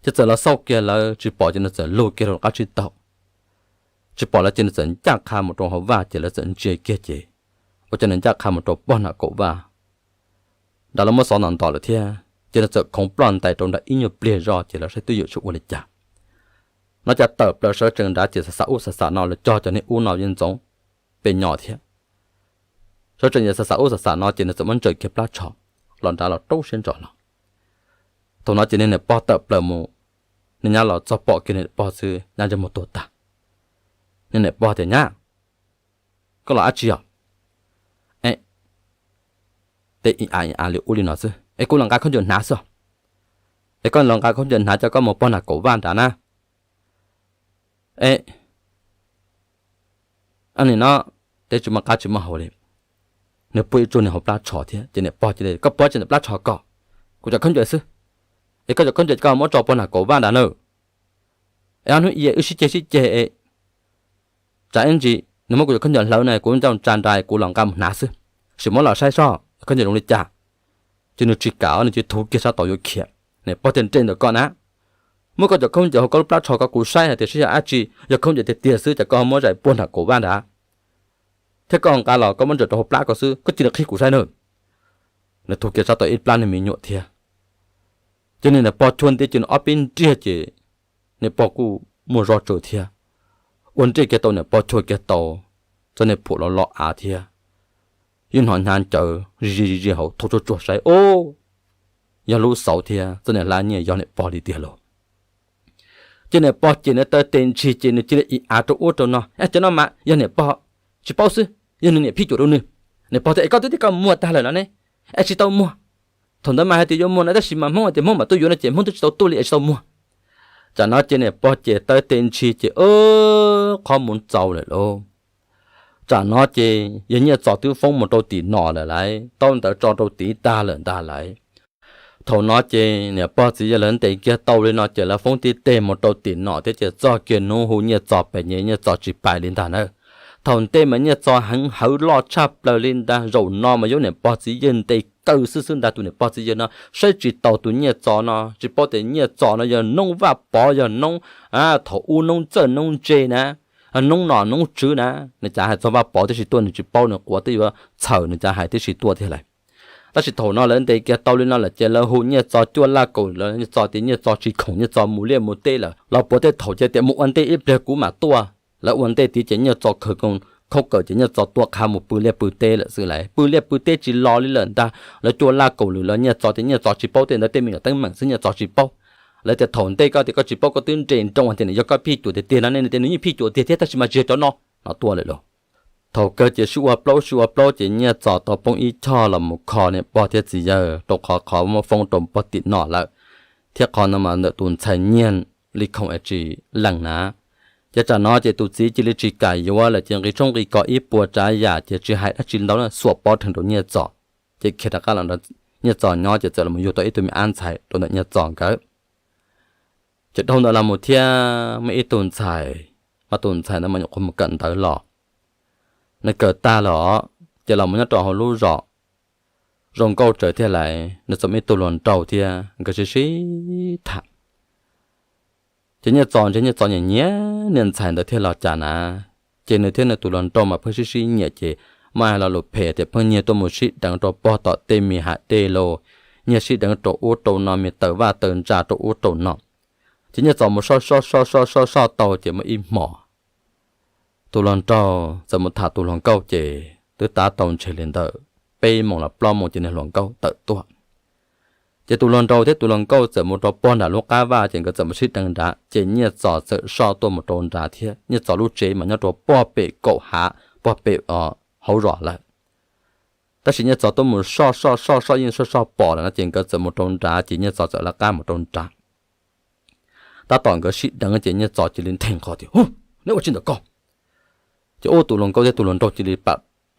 Ces txawm los xauj kiag lawv tsis pom ces nws txawm lug kiag rau qab tsib taug. Tsis pom lawv ces nws txawm ncaj qha mus rau hauv vaj ces lawv txawm ntsia kiag ces ua cas nws ncaj qha mus rau pog nram kaum vaj nrad, lawv muab xov ntos ntos lawm thiab ces nws txawm khoov ploj ntais rau nram ib nyuag pliag zog ces lawv saib twb ywm tsis ua li cas. No cas tawm plaws sawv tsees nrad ces xav xav ub xav xav no, lawv cog cov niag ub no yeej ntxoov pes nyos thiab. Sawv tsees ces xav xav ub xav xav no ces nws txawm muab ntsaws kiag plab tsho los nrad los rau siab ntso los. Thaum no ces niag niam pog tawm plaws mus, niag nyab los txog pom kiag niag niam pog xwb nyab ntsej muag tuag tag. Niag niam pog tias nyab, koj los dab tsi os? Tej ib a ib a li ub li no xwb es kuv los nqa khaub ncaws hnav xwb. Es koj los nqa khaub ncaws hnav coj koj mus pog nram kaum vaj nrad na. Es nim no tej tsis muaj qab tsis muaj hau li, nws pub ib tsuag niag hauv plab tsho thiab ces niam pog cia li, koj pov tseg ntawm plab tsho ko. Kuv cov khaub ncaws xwb, es koj cov khaub ncaws koj muab tso puag nram kaum vaj nrad na. Es ob hnub i wb sib ceg sib ceg es tsam ib ntsis nws muab kuv cov khaub ncaws hlawv na, kuv ncaj tsa nra kuv los nqa mus hnav xwb, sim muab los saib soj khaub ncaws zoo li cas. Ces nws tsis kam, nws cia li thuv kiag sab tod yuav khiav. Niam pog tias nres ntawm koj na, muab koj cov khaub ncaws hauv koj lub plab tsho koj kuv saib hais tias saib yog dab tsi, yog khaub ncaws tiag tiag xwb ces koj muab zais puag nram kaum vaj nrad, thiab koj nqa los koj muab ntsaws rau hauv plab koj xwb, koj cia li qhib kuv saib na. Nws thuv kiag sab tod ib plab niag me nyuam thiab. Ces niam pog chua nti ces nws ob peb nriag ces niam pog kuj muaj zog tsawv thiab. Ua nriaj kiag tau niam pog chua kiag tau txoj niag phuam los lo av thiab. Yeej hnov hnyav ncawv zig zig zig hauv thauj tsuag tsuag saib, o, yog lub xauv thiab txoj niag hlab nyiaj yog niam pog li tiag lauj. Ces niam pog ces nws taw tes ntshis ces nws cia li ib av rau ub rau no, cov no mas yog niam pog tsis paub xwb, yog nws niam phij cuam rau nws. Niam pog tias es koj twb tias koj muag tag lawm no ne, es tsis tau muag. Thaum ntawd mas hais tias yuav muag no tab sis mas Hmoob hais tias Hmoob mam tuaj yuav no ces Hmoob twb tsis tau tuaj li es tsis tau muag. Tsam no ces niam pog ces taw tes ntshis ces qhov mus txaus lawm lauj. Tsam no ces yog Nyiaj Txos twb foob mus rau tim nom lawm lauj, tau ntawv tso rau tid tag lawm ntag lauj. Thaum no ces niam pog txiv yawg lawv ntes kiag tau li no ces lawv foob tib teg mus rau tim nom thiab ces txog kiag hnub hu Nyiaj Txos pem nyem Nyiaj Txos tsis pais li ntag na. Thaum ntej mas Nyiaj Txos heev hawv loj tshaj plaws li ntag, zaum no mas yuav niam pog txiv yawg ntes kaw xwb xwb ntag. Tus niam pog txiv yawg no saib tsis taus tus Nyiaj Txos no, tsis paub tias Nyiaj Txos no yog noob Vaj Pov, yog noob thaum ub noob txawj noob ntse na, noob nom noob tswv na. Nws cav hais txog Vaj Pov tib si tuaj nws tsis paub, nws quav twb yuav txhawm nws cav hais tib si tuaj thiab lawm. Tab sis thaum no lawv ntes kiag tau li no lawm ces lawv hu Nyiaj Txos cuaj laj kaum lawm, Nyiaj Txos tias Nyiaj Txos tsis khoom, Nyiaj Txos mus liaj mus teb lawm. Los puav tej thaum ces tias mus ua ntej ib pliag kuv mam tuaj. Lawv ua ntej tid ces Nyiaj Txos khawm khaub kawm ces Nyiaj Txos tua qha mus pw liaj pw teb lawm xwb lauj. Pw liaj pw teb tsis los li lawm ntag, lawv cuaj laj kaum lawm los Nyiaj Txos tias Nyiaj Txos tsis paub tej ntawd, tej me nyuam teeb meem xwb Nyiaj Txos tsis paub. Lawv tias thaum ntej koj tias koj tsis paub koj twb nres nroo tias nws yog koj phij cuam tiag tiag no ne, nws tias nws yeej phij cuam tiag thiab tab sis mas tsis yog cov no. No tuaj lawm lauj. Thaum kawg ces sib ua plaub sib ua plaub ces Nyiaj Txos tau poob ib choj los mus kho niam pog thiab txiv yawg rau qhov qhov muab foob rau pog tim nom lawm, thiab qhov no mas ntawm tus ntxhais Nyiaj li khoom es tsis lees na. Ces tsam no ces tus txiv cia li tsis kam yuav lawm ces nqis tshoob nqis kos ib puas tsav yam ces tsis hais dab tsi ntau, xuam pov rhees rau Nyiaj Txos. Ces khiav rov qab los nrog Nyiaj Txos nyob ces txawm los mus yug tau ib tug me ab ntxhais rau ntawm Nyiaj Txos nkawd. Ces dhau ntawd los mus thiab muaj ib tug ntxhais, mas tus ntxhais ntawd mas nyuam qhuav mus kawm ntawv los, nws kawm tag los ces los mus nyob rau hauv lub zos zoo nkauj tsawv thiab lauj, nws txawm muaj ib tug hluas nraug thiab nkawd sib sib tham. Ces Nyiaj Txos ntshe Nyiaj Txos nyiam nyiam niag ntxhais ntawd thiab los cas na, ces nws thiab nws tus hluas nraug mas pheej sib sib nyiam ces muaj hais lo lus phem tias pheej nyiag tuaj mus sib deev rau pog tom tej me has dej los, nyiag sib deev rau ub rau no, me taws vaj taws ntsa rau ub rau no. Ces Nyiaj Txos mus soj soj soj soj soj soj tau ces muaj ib hmos tus hluas nraug txawm mus tham tus hluas nkauj ces twb tab tau ntshe li ntawm peb moos los plaub moos ces niag hluas nkauj tawm tuaj. Ces tus hluas nraug thiab tus hluas nkauj txawm mus rau pog nram lub qab vaj ces nkawd txawm mus sib deev nrad ces Nyiaj Txos txawm soj tuaj mus rau nrad thiab. Nyiaj Txos lub tsev mas nyob rau pog pem kaum hav, pog pem hauv zos lawm. Tab sis Nyiaj Txos tuaj mus soj soj soj soj yeej soj soj pom lawm no ces nkawd txawm mus rau nrad ces Nyiaj Txos txawm lawv qab mus rau nrad. Tab tom nkawd sib deev ces Nyiaj Txos cia li nthe nqho tias, Hu, neb ua tsi ntawm ko? Ces ub tus hluas nkauj thiab tus hluas nraug cia li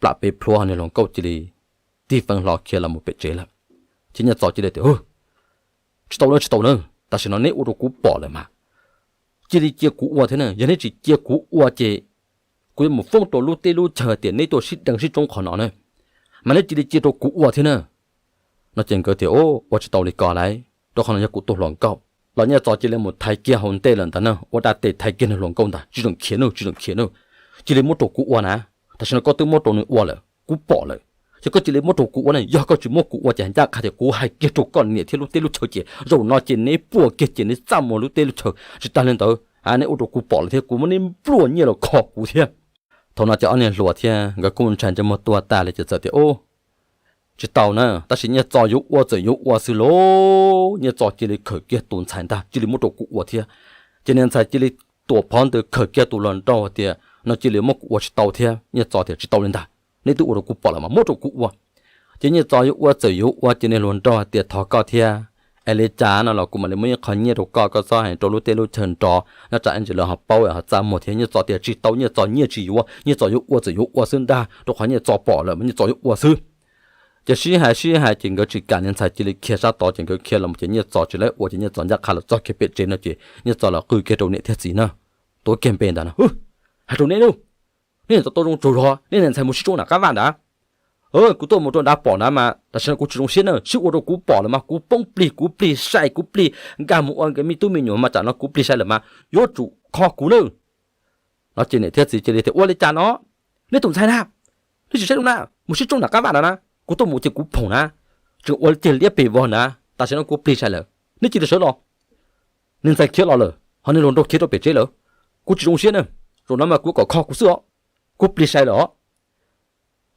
plam peb plhuav, niag hluas nkauj cia li tig feeb hlo khiav los mus pem tsev lawm. Ces Nyiaj Txos cia li tias, Hu, tsis tau na, tsis tau na, tam sim no neb ua rau kuv pom lawm mas, cia li cia kuv ua thiab na, yog neb tsis cia kuv ua ces kuv yuav mus foob rau lub teb lub chaw tias neb tuaj sib deev sib tsoob qhov no na, mas neb cia li cia rau kuv ua thiab na. No ces nkawd tias, Ua tsis tau li ko lauj, rau qhov no yog kuv tus hluas nkauj. Los Nyiaj Txos cia li mus thaiv kiag hauv ntej lawm ntag na, ua dab tsi thaiv kiag niag hluas nkauj ntag, tsis tseem khiav na, tsis tseem khiav na, cia li muab rau kuv ua na. Tam sim no koj twb muab rau nws ua lawm, kuv pom lawm, ces koj cia li muab rau kuv ua na, yog koj tsis muab kuv ua ces ncaj qha tias kuv hais kiag rau koj niam thiab lub teb lub chaw ces zaum no ces neb puas kiag ces neb txaj muag lub teb lub chaw, tsis tas li ntawd neb ua rau kuv pom lawm thiab kuv muab neb npluaj nyiaj los kho kuv thiab. Thaum no ces ob niag hluas thiab nkawd kuj ntshai ntsej muag tuag tag li ces txawm tias, Ub, tsis tau na, tab sis Nyiaj Txos yuav ua txawm yuav ua xwb lauj. Nyiaj Txos cia li khawm kiag tus ntxhais ntag, cia li muab rau kuv ua thiab. Ces niag ntxhais cia li tuam phov ntawd khawm kiag tus hluas nraug tias, No cia li muab kuv ua tsis tau thiab. Nyiaj Txos tias, Tsis tau li ntag, neb twb ua rau kuv pom lawm mas muab rau kuv ua. Ces Nyiaj Txos yuav ua txawm yuav ua ces niag hluas nraug hais tias, Thov koj thiab, es li cas no los kuv mam li muab ib qho nyiaj rau koj, koj txhob hais rau lub teb lub chaw nrov, nyob tsam ib ntsis lawv ho paub ho txaj muag thiab. Nyiaj Txos tias, Tsis tau, Nyiaj Txos nyiaj tsis yuav, Nyiaj Txos yuav ua txawm yuav ua xwb ntag, rau qhov Nyiaj Txos pom lawm mas Nyiaj Txos yuav ua xwb. Ces sib hais sib hais ces nkawd tsis kam, niag ntxhais cia li khiav sab tod ces nkawd khiav los ces Nyiaj Txos tsis laib ua ces Nyiaj Txos ncaj qha los txog kiag pem tsev no ces Nyiaj Txos los qw kiag rau niam thiab txiv na, tuav kiag npe ntag no, hais rau neb lauj, neb niam txoj tau zoo tsaug zog, neb niag ntxhais mus sib tsoo nram qab vaj ntawd. Kuv tuaj mus rau nrad pom ntawd mas tam sim no kuv tsis zoo siab na, sib ua rau kuv pom lawm mas kuv poob plig, kuv plig sai, kuv plig nkag mus ua nkawd me tub me nyuam mas tsam no kuv plig sai lawm mas yuav tsum kho kuv na. No ces niam thiab txiv cia li tias ua li cas no, neb tus ntxhais na, neb tsis saib zoo na, mus sib tsoo nram qab vaj no na, kuv tuaj mus ces kuv phoom na, tseem ua tiag liab pes vog na, tam sim no kuv plig sai lawm, neb cia li sawv los. Niag ntxhais khiav los lawm ho niag hluas nraug khiav rau pem tsev lawm, kuv tsis zoo siab na, zaum no mas kuv kom kho kuv xwb os, kuv plig sai lawm os.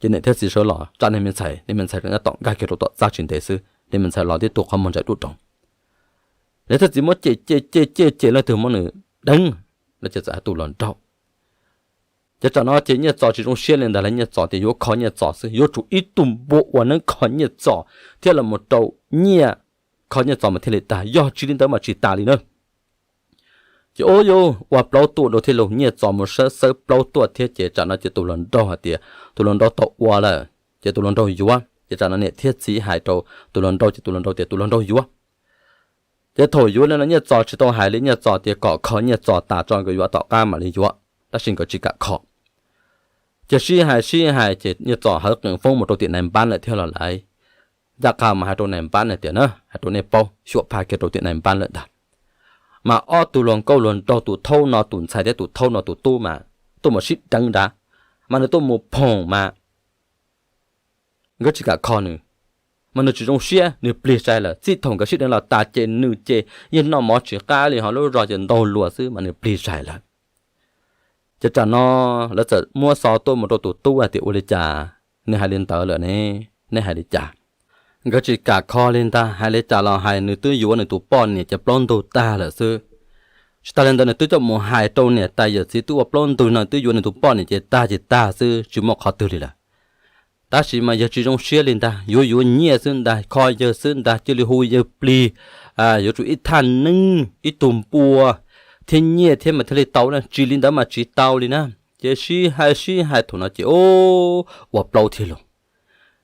Ces niam thiab txiv sawv los tsa niag me ntxhais, niag me ntxhais tab tom nkag kiag rau tom txaj tsis ntev xwb, niag me ntxhais los tib tug qhov muag ntsaim dub roog. Niam thiab txiv muab cem cem cem cem cem leej twg muab nws deev, lawv ces txawm hais tus hluas nraug. Ces tsam no ces Nyiaj Txos tsis zoo siab li ntag, lawv Nyiaj Txos tias yuav kho Nyiaj Txos xwb, yuav tsum ib tug npua ua neeb kho Nyiaj Txos thiab los mus rau Nyiaj, kho Nyiaj Txos mas thiaj li tag, yog tsis li ntawd mas tsis tas li na. Ces ua yuav ua plaub tuaj rau thiaj los Nyiaj Txos mus sawb sawb plaub tuaj thiab ces tsam no ces tus hluas nraug hais tias tus hluas nraug tau ua lawm ces tus hluas nraug yuav, ces tsam no niam thiab txiv hais rau tus hluas nraug ces tus hluas nraug tias tus hluas nraug yuav. Ces thaum yuav li no Nyiaj Txos tsis tau hais li, Nyiaj Txos tias kom kho Nyiaj Txos tas tso nkawd yuav tom qab mam li yuav, tab sis nkawd tsis kam kho. Ces sib hais sib hais ces Nyiaj Txos hawv qees foob mus rau tim nais npab lawm thiab los lawm. Ncaj qha mas hais rau nais npab na tias na, hais rau nej paub, xyuam phaj kiag rau tim nais npab lawm ntag. Mas ob tug hluas nkauj hluas nraug, tus thaub no tus ntxhais thiab tus thaub no tus tub mas tuaj mus sib deev nrad, mas nws tuaj mus phoom mas nkawd tsis kam kho nws, mas nws tsis zoo siab, nws plig sai lawm. Txij thaum nkawd sib deev los tas ces nws ces yeej noj mov tsis qab li, ho lub zog ces ntaug luas xwb mas nws plig sai lawm. Ces tsam no lawv txawm muab xov tuaj mus rau tus tub hais tias ua li cas nws hais li ntawd lawm ne, nej hais li cas? Nkawd tsis kam kho li ntag, hais li cas los hais, nws twb yuav nws tus poj niam ces plaub ntug tag lawm xwb. Tsis tas li ntawd nws twb coj mus hais rau niam tais yawm txiv twb ua plaub ntug no, twb yuav nws tus poj niam ces tag ces tag xwb, tsis muaj qhov twg li lawm. Tab sis mas yawg tsis zoo siab li ntag, yuav yuav nyiaj xwb ntag, kho yawg xwb ntag, cia li hu yawg plig, yuav tsum ib thaj neeb ib tug npua thiab nyiaj thiab mas thiaj li tau na, tsis li ntawd mas tsis tau li na. Ces sib hais sib hais thaum no ces ua plaub thiab los,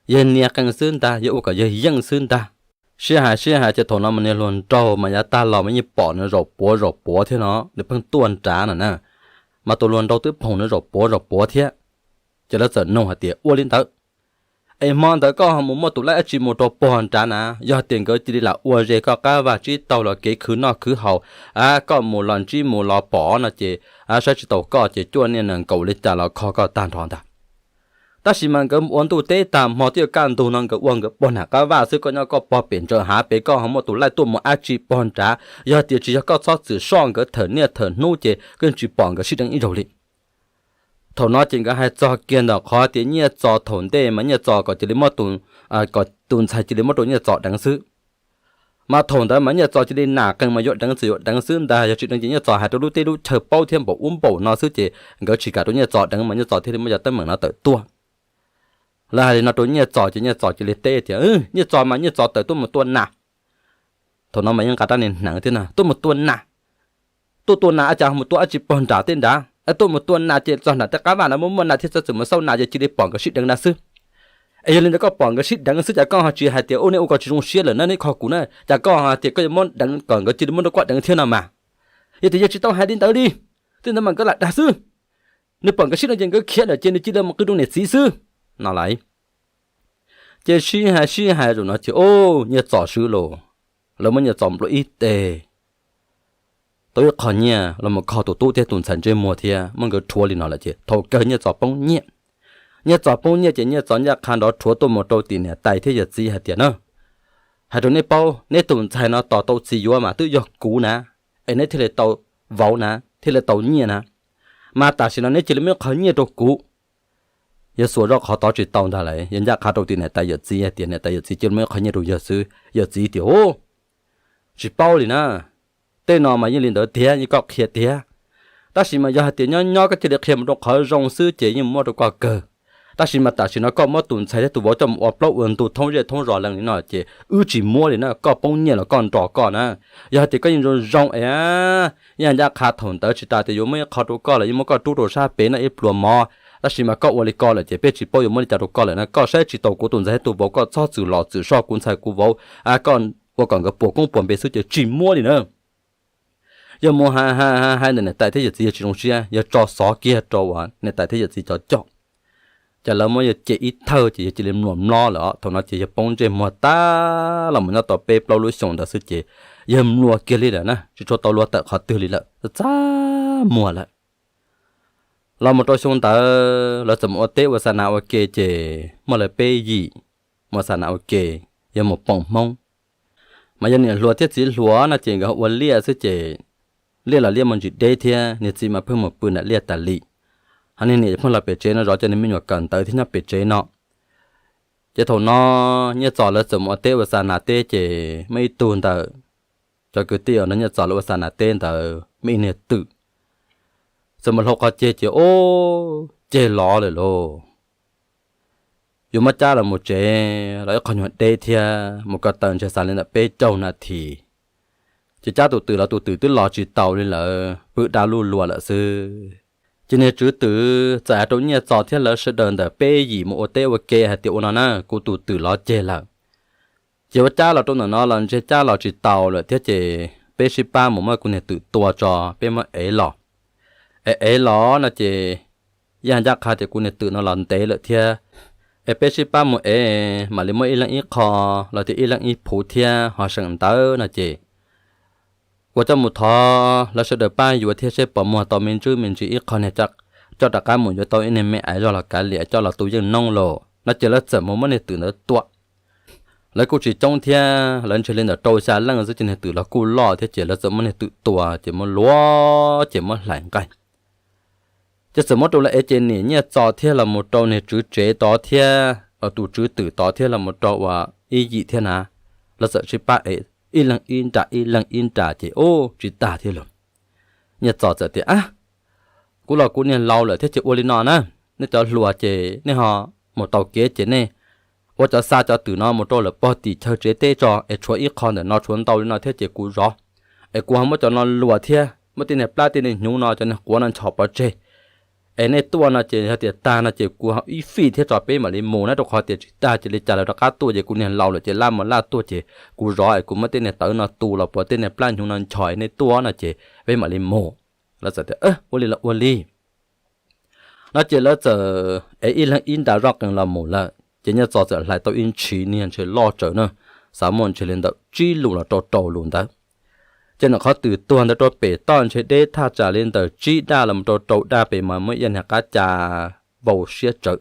yawg nias qees xwb ntag, yawg ua kom yawg yeej xwb ntag. Sib hais sib hais ces thaum no mas niag hluas nraug mas yav tag los mas yeej pom nws zaum puav zaum puav thiab no, nws pheej tuaj nrad no na, mas tus hluas nraug twb phoom nws zaum puav zaum puav thiab. Ces lawv txawm nug hais tias ua li ntawd es hmo ntawd koj ho mus muaj tus laij dab tsi mus rau pog nrad na? Yog tias nkawd cia li lam ua ze koj qab vaj tsib taug los kev khwv noj khwv haus, koj mus los ntsib mus los pom no ces saib tsis taus koj ces cuaj niaj nees nkaum li cas los kho koj tag nrho ntag. Tab sis mas nkawd ua ntuj teb tag hmo twb yuav kaj ntug no nkawd ua nkawd pog nram qab vaj xwb, koj nyob koj pog pem ntsaws hav pem, koj ho muaj tus laij tuaj mus dab tsi pog nrad? Yog tias tsis yog koj txhob txwm soj nkawd thaum niaj thaum hnub ces koj tsis pom nkawd sib deev ib zaug li. Thaum no ces nkawd hais txog kiag ntawm qhov tias Nyiaj Txos thaum ntej mas Nyiaj Txos kom cia li muab tus, kom tus ntxhais cia li muab rau Nyiaj Txos deev xwb. Mas thaum ntawd mas Nyiaj Txos cia li nam qees mas yuav deev txawm yuav deev xwb ntag, yog tsis deev ces Nyiaj Txos hais rau lub teb lub chaw paub thiab npaum ub npaum no xwb ces nkawd tsis kam rau Nyiaj Txos deev mas Nyiaj Txos thiaj li muaj cov teeb meem no tawm tuaj. Lawv hais li no rau Nyiaj Txos ces Nyiaj Txos cia li teb tias Nyiaj Txos mas Nyiaj Txos tawm tuaj mus tua nas. Thaum no mas yeej nqa rab niag hneev thiab na, tuaj mus tua nas. Tuaj tua nas ua cas mus tua dab tsi pog nrad tej nrad? Tuaj mus tua nas ces txog nram tej qab vaj na muaj muaj nas thiab, txhob txwm mus xauj nas ces cia li pom nkawd sib deev na xwb. Es yog li ntawd koj pom nkawd sib deev xwb cas koj ho tsis hais tias ua nej ua kom tsis zoo siab lawm na, nej kho kuv na, cas koj ho tias koj yuav muab deev kom nkawd cia li muab rau koj deev thiab no mas? Yog tias yawg tsis tau hais li ntawd li, tej ntawd mas nkawd lam dag xwb. Nws pom nkawd sib deev ces nkawd khiav lawm ces nws cia li mus qw rau niam txiv xwb no lauj. Ces sib hais sib hais zaum no ces Nyiaj Txos swb los, lawv muab Nyiaj Txos nplua ib teg, tau ib qho nyiaj los mus kho tus tub thiab tus ntxhais ntsej muag thiab muab nkawd rhuav li no lawm ces thaum kawg Nyiaj Txos poob nyiaj. Nyiaj Txos poob nyiaj ces Nyiaj Txos ncaj qha nrov rhuav tuaj mus rau tim niam tais thiab yawm txiv hais tias na, hais rau nej paub, neb tus ntxhais no tos tau txiv yuav mas twb yog kuv na, es neb thiaj li tau vauv na, thiaj li tau nyiaj na. Mas tam sim no neb cia li muab qhov nyiaj rau kuv. Yawg xuas zoj qhov tod tsis tau ntag lawm, yawg ncaj qha rau tim niam tais yawm txiv hais tias niam tais yawm txiv cia li muab qhov nyiaj rau yawg xwb. Yawm txiv tias, Tsis paub li na, tej no mas yeej li ntawd tiag, yeej koj qhia tiag. Tab sis mas yog hais tias nyob nyob koj cia li qhia mus rau qhov zoo xwb ces yeej muab rau koj kawg. Tab sis mas tam sim no koj muab tus ntxhais thiab tus vauv coj mus ua plaub ua ntug thoob zej thoob zos leej li no ces wb tsis muab li na, koj poob nyiaj los koj nrog koj na. Yog hais tias koj yeej zoo zoo es yeej ncaj qha thaum ntawd tsis tas tias yuav muab ib qho rau koj los yeej muab koj rub rau sab pem noj ib pluas mov, Tab sis mas koj ua li ko lawm ces peb tsis paub yuav muab li cas rau koj lawm na. Koj saib tsis taus kuv tus ntxhais thiab tus vauv, koj txhob txwm los txwm soj kuv ntxhais kuv vauv, koj ua kom nkawd puas koob puas npe xwb ces tsis muab li na. Yog mus hais hais hais ntawm niam tais thiab yawm txiv yawg tsis zoo siab, yawg tso xov kiag rau uas niam tais thiab yawm txiv cov coj. Ces lawv muab yawg cem ib thawj ces yawg cia li mluas mlob lawm os. Thaum no ces yawg poob ntsej muag tag los mus nyob tau peb plaub lub xyoo ntawd xwb ces yawg mluas kiag li lawm na, tsis tshua tau luag tawm qhov twg li lawm, txaj muag lawm. Los mus rau xyoo ntawd lawv txawm mus ua teb ua xa nas ua ke ces muaj lawv peb yim mus xa nas ua ke, yawg mus poo Hmoob. Mas yawg niam hluas thiab txiv hluas no ces nkawd ua liaj xwb ces liaj los liaj muaj ntsis deb thiab, niag txiv mas pheej mus pw nram liaj tas li. Ho niag niam pheej los pem tsev no zov cov niag me nyuam kawm ntawv thiab nyob pem tsev no. Ces thaum no Nyiaj Txos lawv txawm mus ua teb ua xa nas teb ces muaj ib tug ntawm cov kwv tij uas nrog Nyiaj Txos lawv ua xa nas teb ntawd muaj ib niag twm txawm mus hlau qhov ceg ces ub, ceg lov lawm lauj. Yuav muab cab los mus tsev los ib qho nyuag deb thiab, mus ko taw ntshe xav li ntawm peb caug nas this. Ces cab tus twm los tus twm twb los tsis taus li lawm, pw dab luj luas lawm xwb. Ces niag tswv twm txawm hais rau Nyiaj Txos thiab lawv sawv daws ntawm peb yim mus ua teb ua ke hais tias ua no na, kuv tus twm lov ceg lawm. Ces ua cab los rau ntawm no los ntshe cab los tsis taus lawm thiab ces peb sib pab mus muab kuv niag twm tua tso peb muab ev los. Ev ev los no ces yaj ncaj qha tias kuv niag twm no los ntev lawm thiab, es peb sib pab mus ev mam li muab ib leeg ib qho los tias ib leeg ib phuv thiab ho seem ntawd no ces ua coj mus thov lawv sawv daws pab yuav thiab seb puas muag tau me ntsis me ntsis ib qho niag coj rov qab mus yuav tau ib niag me aiv zog los kav liam coj los tu yeej noob lauj no ces lawv txawm mus muab niag twm ntawd tua. Lawv kuj tsis coob thiab, lawv ntshe li ntawm rau xya leej xwb ces niag twm los kuj loj thiab ces lawv txawm muab niag twm tua ces muab luav ces muab hlais nqaij. Ces txawm muab rau lawv ev ces niam Nyiaj Txos thiab los mus rau niag tswv tsev tod thiab, tus tswv twm tod thiab los mus rau uas ib yim thiab na, lawv txawm sib pab ev ib leeg ib nra ib leeg ib nra ces ub tsis tag thiab lauj. Nyiaj Txos txawm tias, Ab, kuv los kuv niag laus lawm thiab ces ua li no na, nej cov hluas ces nej ho mus taus kev ces nej ua cov xa cov twm no mus rau lawm pog tim chaw tsev teb tso es tshuav ib qho ntawm no tshuav ntau li no thiab ces kuv zov, es kuv ho muab cov no luas thiab muab tej niag plab tej niag hnyuv no cov niag quav no nchos pov tseg. Es nej tuaj no ces yog tias tag no ces kuv ib fij thiab tso peb mam li mus na, rau qhov tias tsis tag ces li cas lawv rov qab tuaj ces kuv niag laus lawm ces laj mus laj tuaj ces kuv zov es kuv muab tej niag tawv no tu los puas tej niag plab hnyuv no nchos es nej tuaj no ces peb mam li mus. Lawv txawm tias, Ua li los ua li. No ces lawv txawm ev ib leeg ib nra zoj qees los mus lawm ces Nyiaj Txos txawm hlais tau ib ntshiv niag ntshe loj tsawv na, xav muaj ntshe li ntawm tsib lus los rau rau lus ntawd. Ces nws qhov twm tuag ntawd rau pem toj ntshe deb thaj tsam li ntawm tsib daj los rau rau daj pem mas muaj ib yam niag qab ca vau siab tsawv,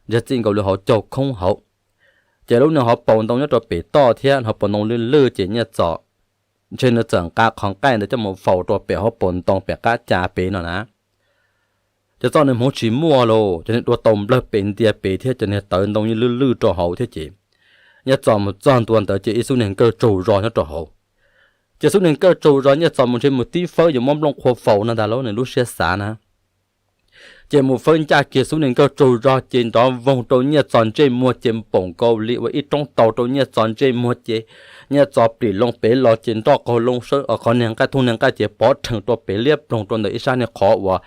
ntshe txij nkaus li hauv caug khoob hauv. Ces lub niag hauv paus ntoo nyob rau pem toj thiab hauv paus ntoo lwj lwj ces Nyiaj Txos ntshe nws txawm nqa qhov nqaij ntawd coj mus faus rau pem hauv paus ntoo pem qab ca pem no na. Ces txoj niag hmoov tsis muaj los cov niag dua tau nplawg pem ntiag pem thiab cov niag tawv ntoo yeej lwj lwj rau hauv thiab ces Nyiaj Txos mus txog ntua ntawd ces ib xub niag nkawj tsaug zog nyob rau hauv. Ces xub niag nkawj tsaug zog Nyiaj Txos mus ntshe mus tib fawb yuav muab nplooj qhua faus no ntag lauj, nws lub siab xav na. Ces mus fawb ncaj kiag xub niag nkawj tsaug zog ces nrov voog rau Nyiaj Txos ntsej muag ces npaum nkaus li ua ib roob taus rau Nyiaj Txos ntsej muag ces Nyiaj Txos plim loo pem los ces nroj qaug loo, qhov niag nqaij thooj niag nqaij ces pov rhees rau pem liab ploog rau ntawm ib sab niag qhov uas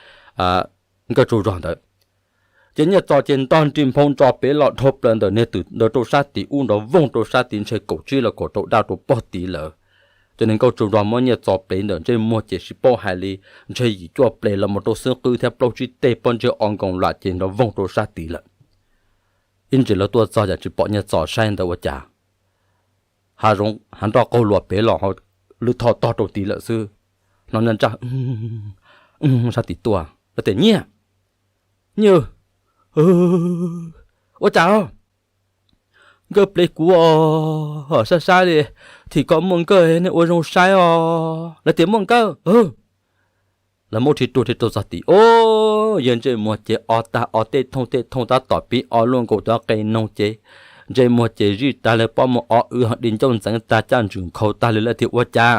nkawj tsaug zog ntawd. Ces Nyiaj Txos ces ntog nrig nphoo ntso pem los dhau plaws ntawm niag twm ntawd rau sab tid ub nrov voog rau sab tid ntshe kaum tsib los kaum rau daj rau pog tid lawm. Ces niag nkauj tsaug zog muab Nyiaj Txos plev ntawm ntsej muag ces tsis paub hais li, ntshe yim cuaj plev los mus rau xub qwb thiab plaub tsib teg pob ntseg o nkoos lam ces nrov voog rau sab tid lawm. Ib ntsis lawv tuaj txog yam tsis pom Nyiaj Txos saib ntawd ua cas hav zoov hav nroj qaug luas pem los lwm tho tog rau tid lawm xwb. Hnov ntsaj sab tid tuaj, lawv tias, Nyiaj, Nyiaj, ua cas os? Nkawj plev kuv os, saib saib li, thim ko muaj nkawj, nej ua zoo saib os. Lawv tias, Muaj nkawj. Lawv muab rhi ruag rhi rau txog tid, o, yawg ntsej muag ces o tag o tej thooj tej thooj tab tom pib o luaj nkaus cov qe noog ces ntsej muag ces zij tag li pob muag o wb ho di ncauj ntxeev tag caj ntswm nkhaus tag li lawm tias, Ua cas?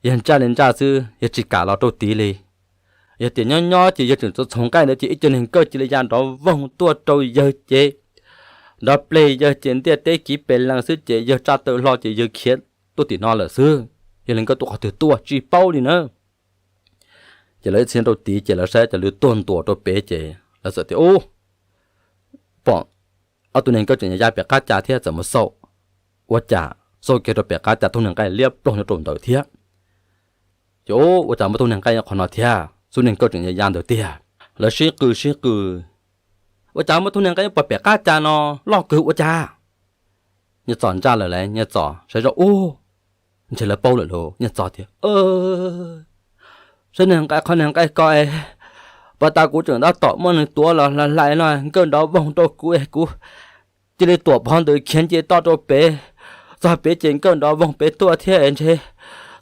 Yawg ntsaj li ntsaj xwb, yawg tsis kam los rau tid li. Yog tias nyob nyob ces yawg tseem txhoov txhoov nqaij ntawd ces ib co niag nkawj cia li ya nrov voog tuaj rau yawg ces nrov pleg yawg ces ntiaj teb kiv pes lees xwb ces yawg tsaj taw hlo ces yawg khiav tuaj tim no lawm xwb. Yog li nkawj tuaj qhov twg tuaj tsis paub li na. Ces lawv ib txhia rau tid ces lawv saib cov lw tuag ntuas rau pem ces lawv txawm tias, Ub, pom ob tug niag nkawj tseem ya ya pem qab ca thiab, txawm mus xauj. Ua cas xauj kiag rau pem qab ca tug niag nqaij liab ploog nyob rau ntawd thiab. Ces, Ub, ua cas muaj tug niag nqaij qhov no thiab, tug niag nkawj tseem ya ya ntawd tiag? Lawv sib qw sib qw, Ua cas muaj tug niag nqaij pom pem qab ca no loj kawg ua cas? Nyiaj Txos ntsaj lawm lauj, Nyiaj Txos saib zoj ub, ntshe lawv paub lawm lauj. Nyiaj Txos tias, Saib niag nqaij, qhov niag nqaij ko es, pas tas kuv tseem tab tom muab nws tuav los hlais no, nkawj nrov voog rau kuv es kuv cia li tuam pov ntawd khiav nce toj rau pem. Txog pem ces nkawj nrov voog pem tuaj thiab es ntshe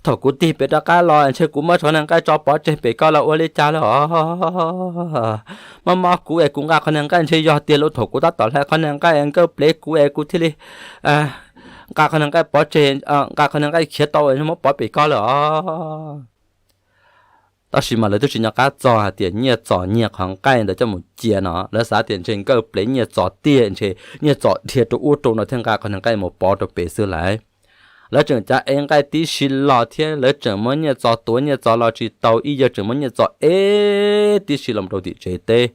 thaum kuv tig pem rov qab los ntshe kuv muab qhov niag nqaij tso pov tseg pem ko los ua li cas lawm os. Mob mob kuv es kuv nqa qhov niag nqaij ntshe yog tiag lauj, thaum kuv tab tom hlais qhov niag nqaij nkawj plev kuv es kuv thiaj li nqa qhov niag nqaij pov tseg, nqa qhov niag nqaij khiav tau es muab pov pem ko lawm os. Tab sis mas lawv twb tsis nco qab txog hais tias Nyiaj Txos nyiag qhov nqaij ntawd coj mus cia no, lawv xav tias ntshe nkawj plev Nyiaj Txos tiag, ntshe Nyiaj Txos dhia rau ub rau no thiaj nqa qhov niag nqaij mus pov rau pem xwb lauj. Lawv tseem cav ev nqaij tib si los thiab lawv tseem muab Nyiaj Txos tuav, Nyiaj Txos los tsis tau, ib yawg tseem muab Nyiaj Txos ev tib si los rau tim tsev teb.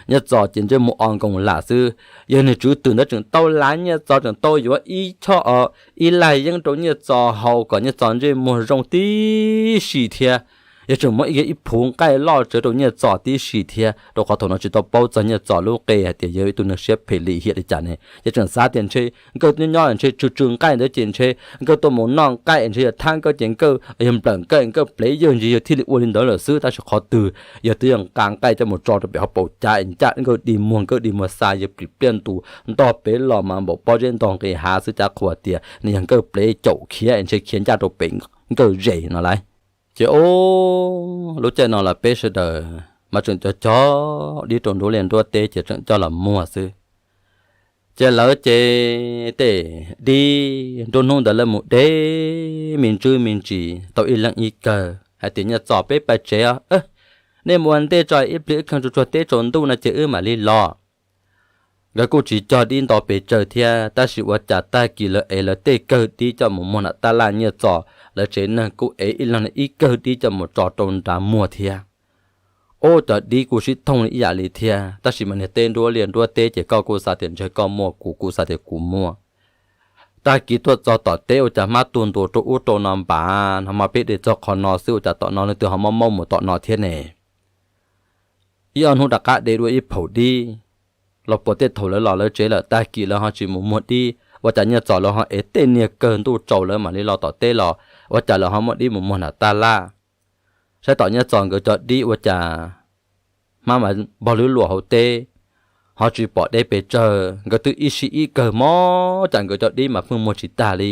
Nyiaj Txos ces ntsej muag o nkoos lam xwb. Yawg niag tswv twm ntawd tseem tau lav Nyiaj Txos, tseem tau yuav ib choj, ib laig yeeb rau Nyiaj Txos haus kom Nyiaj Txos ntsej muag zoo tib si thiab. Yawg tseem muab ib, ib phuv nqaij loj tsawv rau Nyiaj Txos tib si thiab, rau qhov thaum no tsis tau paub txog Nyiaj Txos lub qe hais tias yog ib tug neeg siab phem lim hiam li cas ne. Yawg tseem xav tias ntshe nkawj nyob nyob ntshe tsw tsw nqaij ntawd ces ntshe nkawj tuaj mus noj nqaij ntshe yog thab nkawj ces nkawj yog nplawm nkawj, nkawj plev yawg ntshe yawg thiaj li ua li ntawd lawm xwb. Tab sis qhov twg yawg twb yog nqa nqaij coj mus tso rau pem hauv paus cav es ncaj nkawj dig muag, nkawj dig muag xa yawg plis pliaj ntus ntog pem los mas npaum pob zeb ntog nqis hav xwb, cas qhuas tias nws yog nkawj plev caum khiav ntshe khiav ncaj rau pem nkawj zes no lauj. Ces ub, lub caij no los peb sawv daws mas tseem cog cog dib rau nruab liaj nruab teb ces tseem coj los muag xwb. Ces lawv ces tej dib nruab hnub ntawd lawv mus de me ntsis me ntsis tau ib leeg ib kawg hais tias, Nyiaj Txos, peb pais tsev os, nej mus ua ntej tso, ib pliag wb kheej tsuag tsuag teb tsaus ntuj no ces wb mam li los. Nkawd kuj tsis cog dib nto pes tsawg thiab, tab sis ua cas tag kis lawv ev lawv tej kawg dib coj mus muag nram tab laj Nyiaj Txos, lawv tsev neeg kuj ev ib leeg ib kawg dib coj mus tso rau nrad muag thiab. Ub, cov dib kuj sib thooj li ib yam li thiab, tab sis mas niag teb nruab liaj nruab teb ces koj kuj xav tias ntshe koj muaj, kuv kuj xav tias kuv muaj. Tag kis tuaj txog tom teb ua cas hmab tuaj ntua rau ub rau no npav no, mas peb de txog qhov no xwb ua cas tom no leej twg ho mob mob mus tom no thiab ne. Ib ob hnub rov qab de dua ib phaum dib los puas tej thaum lawv los lawv tsev lawm, tag kis lawv ho tsis mus muag dib, ua cas Nyiaj Txos lawv ho ev tej niag kawg ntuj tsaus lawv mam li los tom teb los, ua cas lawv ho muaj dib mus muag nram tab laj. Saib tom Nyiaj Txos nkawd cov dib ua cas hmab mas npog lwb luam hauv teb, ho tsis pom deb pes tsawg, nkawd twb ib sij ib kawg mob cas nkawd cov dib mas pheej muag tsis tag li.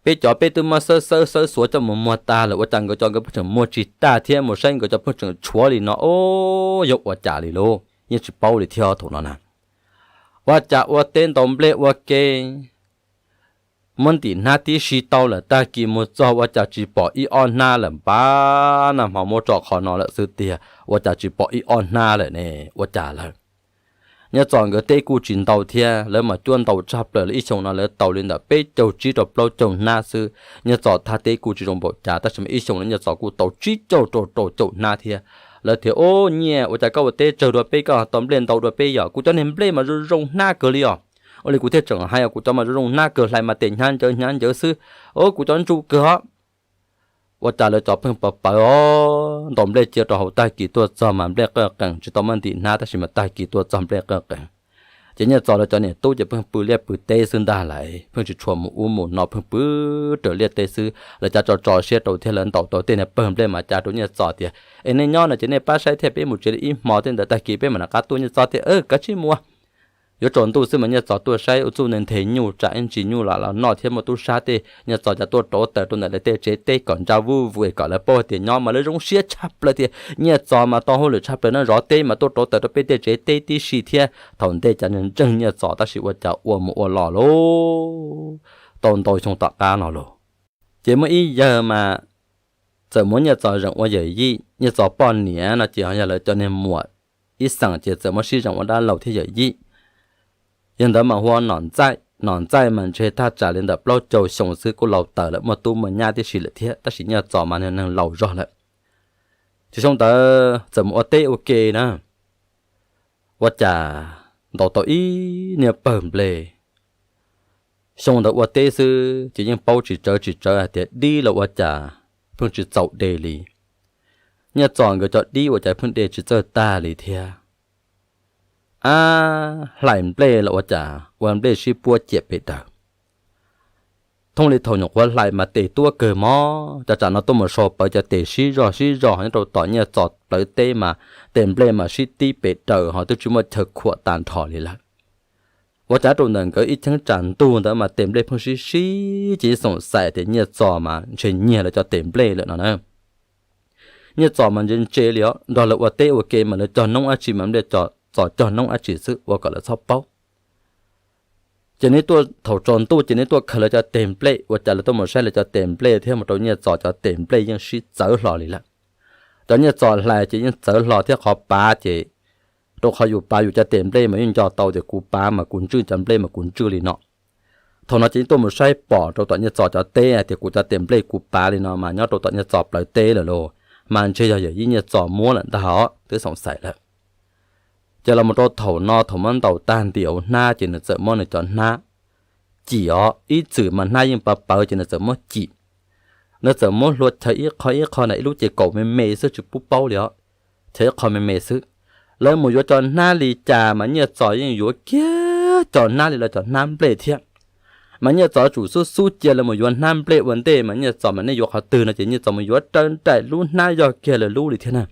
Peb cov peb twb muab xawb xawb xawb xuav coj mus muag tag lawm ua cas nkawd cov nkawd pheej tseem muag tsis tag thiab, mus saib nkawd cov pheej tseem tshuav li no, ub, yog ua cas li lauj, yeej tsis paub li thiab thaum no na. Ua cas ua teb ntaus nplej ua ke, muab ntim hnab tib si tau lawm, tag kis mus txog ua cas tsis pom ib ob hnab lawm, npav nag hmo muab tso qhov no lawm xwb tiag, ua cas tsis pom ib ob hnab lawm ne, ua cas lawm. Nyiaj Txos nkawd teb kuj tsis ntau thiab, lawv mas cuab ntau tshaj plaws, lawv ib xyoos no lawv tau li ntawm peb caug tsib rau plaub caug hnab xwb. Nyiaj Txos thaj teb kuj tsis zoo npaum cas, tab sis mas ib xyoos no Nyiaj Txos kuj tau tsib caug rau rau caum hnab thiab. Lawv tias, Ub, Nyiaj, ua cas koj ua teb tsawg dua peb, koj tau nplej ntau dua peb yom? Kuv cov niag nplej mas zoo zoo hnab kawg li os. Ua li kuv thiaj tseem hais os, kuv cov mas zoo zoo hnab kawg, hlais mas tes hnyav ncawv hnyav ncawv xwb. Ub, kuv cov ntsuj kawg os. Ua cas lawv cov pheej pawv pawv os, ntaus nplej cia rau hauv, tag kis tuaj txog mas nplej qawj qees, tsis tau muab ntim hnab tab sis mas tag kis tuaj txog nplej qawj qees. Ces Nyiaj Txos lawv cov niam tub ces pheej pw liaj pw teb xwb ntag lauj, pheej tsis tshua mus ub mus no, pheej pw raws liaj teb xwb. Lawv cav tso tso siab rau thiab lawv ntaus tau tej niag pawg nplej mas cav rau Nyiaj Txos tias, Es nej nyob no ces nej pab saib thiab, peb mus tsev li ib hmo tej ntawd tag kis peb mam rov qab tuaj. Nyiaj Txos tias, Kav tsij mus. Yuav tsaus ntuj xwb mas Nyiaj Txos tuaj saib ua txuj nthe nyuj tsam ib ntsis nyuj los los noj thiab muaj tub sab tej, Nyiaj Txos cas tuaj rauv taws rau ntawm lawv tej tsev teb kom ntsa vuj vus kom lawv paub hais tias nyob mas lawv zoo siab tshaj plaws tias Nyiaj Txos mas tau hauj lwm tshaj plaws na, zov teb mas tuaj rauv taws rau peb tej tsev teb tib si thiab. Thaum ntej cas ntseeg Nyiaj Txos tab sis ua cas ua mus ua los lauj, tau ntau xyoo tom qab no lauj. Ces muaj ib yawg mas txawm muab Nyiaj Txos zeem ua yawm yij, Nyiaj Txos poj niam no ces ho yog lawv cov niag muam ib xeem ces txawm muab sib zeem ua dab laug thiab yawm yij. Yawg ntawd mas hu ua Nom Ntxaij, Nom Ntxaij mas ntshe thaj tsam li ntawm plaub caug xyoo xwb kuj laus taws lawm, muaj tub muaj nyab tib si lawm thiab, tab sis Nyiaj Txos mas niag neeg laus zog lawm. Xyoo ntawd txawm mus ua teb ua ke na, ua cas ntaus tau ib niag pawg nplej. Xyoo ntawd ua teb xwb ces yeej paub tsis tsawv tsis tsawv hais tias dib los ua cas pheej tsis txaus de li. Nyiaj Txos nkawd cov dib ua cas pheej de tsis txawj tag li thiab. Ab, hlais nplej los ua cas ua nplej sib puab ciam pes daws. Thooj li thaum nyuam qhuav hlais mas tes tuab kawg mog, cov tsam no tuaj mus sau pawv cov tes sib zog sib zog nyob rau tom Nyiaj Txos plawv teb mas tes nplej mas sib tib pes daws ho twb tsis muaj chaw khuam tag nrho li lawm. Ua cas rau ntawm nkawd ib cheeb tsam ntug ntawd mas tes nplej pheej sib sib ces xoom xaim tias Nyiaj Txos mas ntshe nyiag lawv cov tes nplej lawm no na. Nyiaj Txos mas ntse ntse li os, nrog lawv ua teb ua ke mas lawv cog noob dab tsi mas nplej Txos cog noob dab tsi xwb ua kom lawv txhob paub. Ces neb tuaj thaum tsaus ntuj ces neb tuaj khaws lawv cov tes nplej, ua cas lawv tuaj mus saib lawv cov tes nplej thiab mus rau Nyiaj Txos cov tes nplej yeej sib txawv hlo li lawm. Cov Nyiaj Txos hlais ces yeej txawv hlo thiab qhov pav ces rau qhov yus pav yus cov tes nplej mas yeej nco tau tias kuv pav mas kuv ntswj cov nplej mas kuv ntswj li no. Thaum no ces yeej tuaj mus saib pom rau tom Nyiaj Txos cov teb hais tias kuv cov tes nplej kuv pav li no mas nyob rau tom Nyiaj Txos plawv teb lawm lauj, mas ntshe yog yawm yij Nyiaj Txos muab lawm ntag os, twb xoom xaim lawm. Ces los mus rau thaum no thaum muab ntaus tag nti hauv hnab ces nws txawm muab nws cov hnab cim os, ib txwm mas hnab yeej pav pawv ces nws txawm muab cim. Nws txawm muab hlua chaw ib qho ib qho na, ib lub ces kaum me me xwb tsis pub paub li os, chaw ib qho me me xwb. Lawv mus yuav cov hnab li cas mas Nyiaj Txos yeej yuav kiag cov hnab li lawv cov hnab nplej thiab. Mas Nyiaj Txos tsum xub xub cia lawv mus yuav hnab nplej ua ntej mas Nyiaj Txos mas nej yuav qhov twg no ces Nyiaj Txos mus yuav raws nraim lub hnab yog kiag lawv lub li thiab na.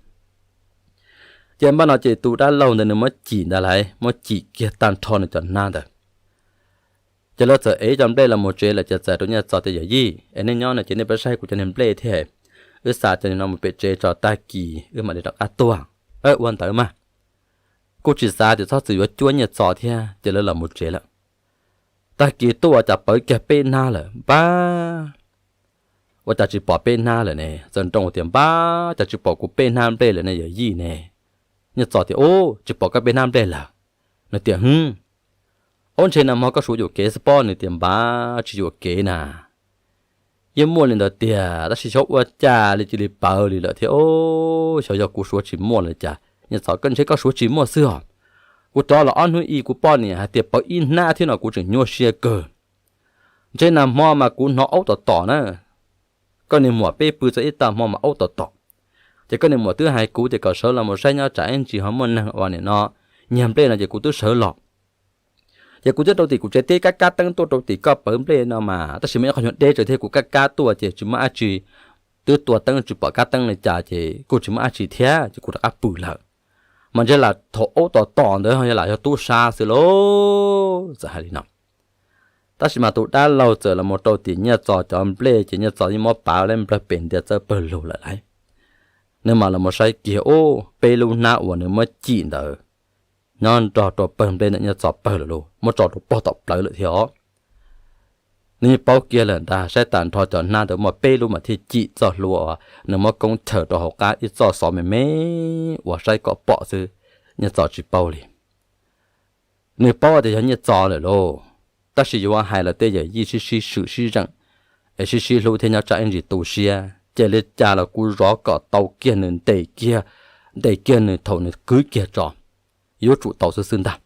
Ces npaj no ces tus dab laug ntawd nws muab cim ntag lauj, muab cim kiag tag nrho nws cov hnab ntawd. Ces lawv txawm ev cov nplej los mus tsev lawm ces txawm rau Nyiaj Txos tias yawm yij es nej nyob no ces nej pab saib kuv cov niag nplej thiab, wb xa cov no mus pem tsev tso tag kis wb mam li rov qab tuaj. Ua ntawd mas kuj tsis xav tias txhob txwm yuav cuab Nyiaj Txos thiab ces lawv los mus tsev lawm. Tag kis tuaj cas pawv kiag peb hnab lawm npab. Ua cas tsis pom peb hnab lawm ne? Txawm nroo tias npab, cas tsis pom kuv peb hnab nplej lawm ne yawm yij ne? Nyiaj Txos tias ub, tsis pom koj peb hnab nplej lawm. Nws tias hwb, ub ntshe nag hmo koj suav yuam kev xwb pob. Nws tias npab, tsis yuam kev na, yeej muaj li ntawd tiag tab sis xyov ua cas li cia li pawv li lawm thiab. Xyov yog kuv suav tsis muaj los cas. Nyiaj Txos, koj ntshe koj suav tsis muaj xwb os. Kuv rov los ob hnub i kuv poj niam hais tias pawv ib hnab thiab no kuv tseem nyuaj siab kawg. Ntshe nag hmo mas kuv hnov aub tom tom na. Koj niag muam, peb pw txog ib tag hmo mas aub tom tom. Ces koj niag muam twb hais kuv tias kom sawv los mus saib nyob tsam ib ntsis ho muaj neeg uas nim no nyiag nplej no ces kuv twb sawv los. Ces kuv twb rau tim kuv tsev teb kab kab teeb tuaj rau tim koj pawv nplej no mas tab sis muaj ib qho nyuag deb tsawv thiab kuv kab kab tuaj ces tsis muaj dab tsi, twb tua teeb tsis pom kab teeb li cas ces kuj tsis muaj dab tsi thiab ces kuv rov qab pw lawm. Mas ntshe lam thaum aub tom tom ntawd yog lam yog tub sab xwb lauj, txawm hais li no. Tab sis mas tus dab laug txawm los mus rau tim Nyiaj Txos cov nplej ces Nyiaj Txos yeej muab pav lawm nplawg pem ntias txawj pawg lug lawm lauj. Nws mam los mus saib kiag ub, peb lub hnab uas nws muab cim ntawd nyob nrog rau pawg nplej ntawm Nyiaj Txos pawg lawm lauj, muab tso rau pog tom plawv lawm thiab os. Nws yeej paub kiag lawm ntag, saib tag nrho cov hnab ntawd muaj peb lub mas thiaj cim txoj hlua uas nws muab koob chaws rau hauv qab ib txoj xov me me uas saib kom pom xwb, Nyiaj Txos tsis paub li. Nws paub tias yog Nyiaj Txos lawm lauj, tab sis yuav hais los tej yawm yij sib sib swm sib zeem es sib sib hlub thiab nyob tsam ib ntsis tu siab, ces li cas los kuv zov kom tau kiag nws, ntes kiag, ntes kiag nws thaum nws kwv kiag tso, yuav tsum tau xwb xwb ntag.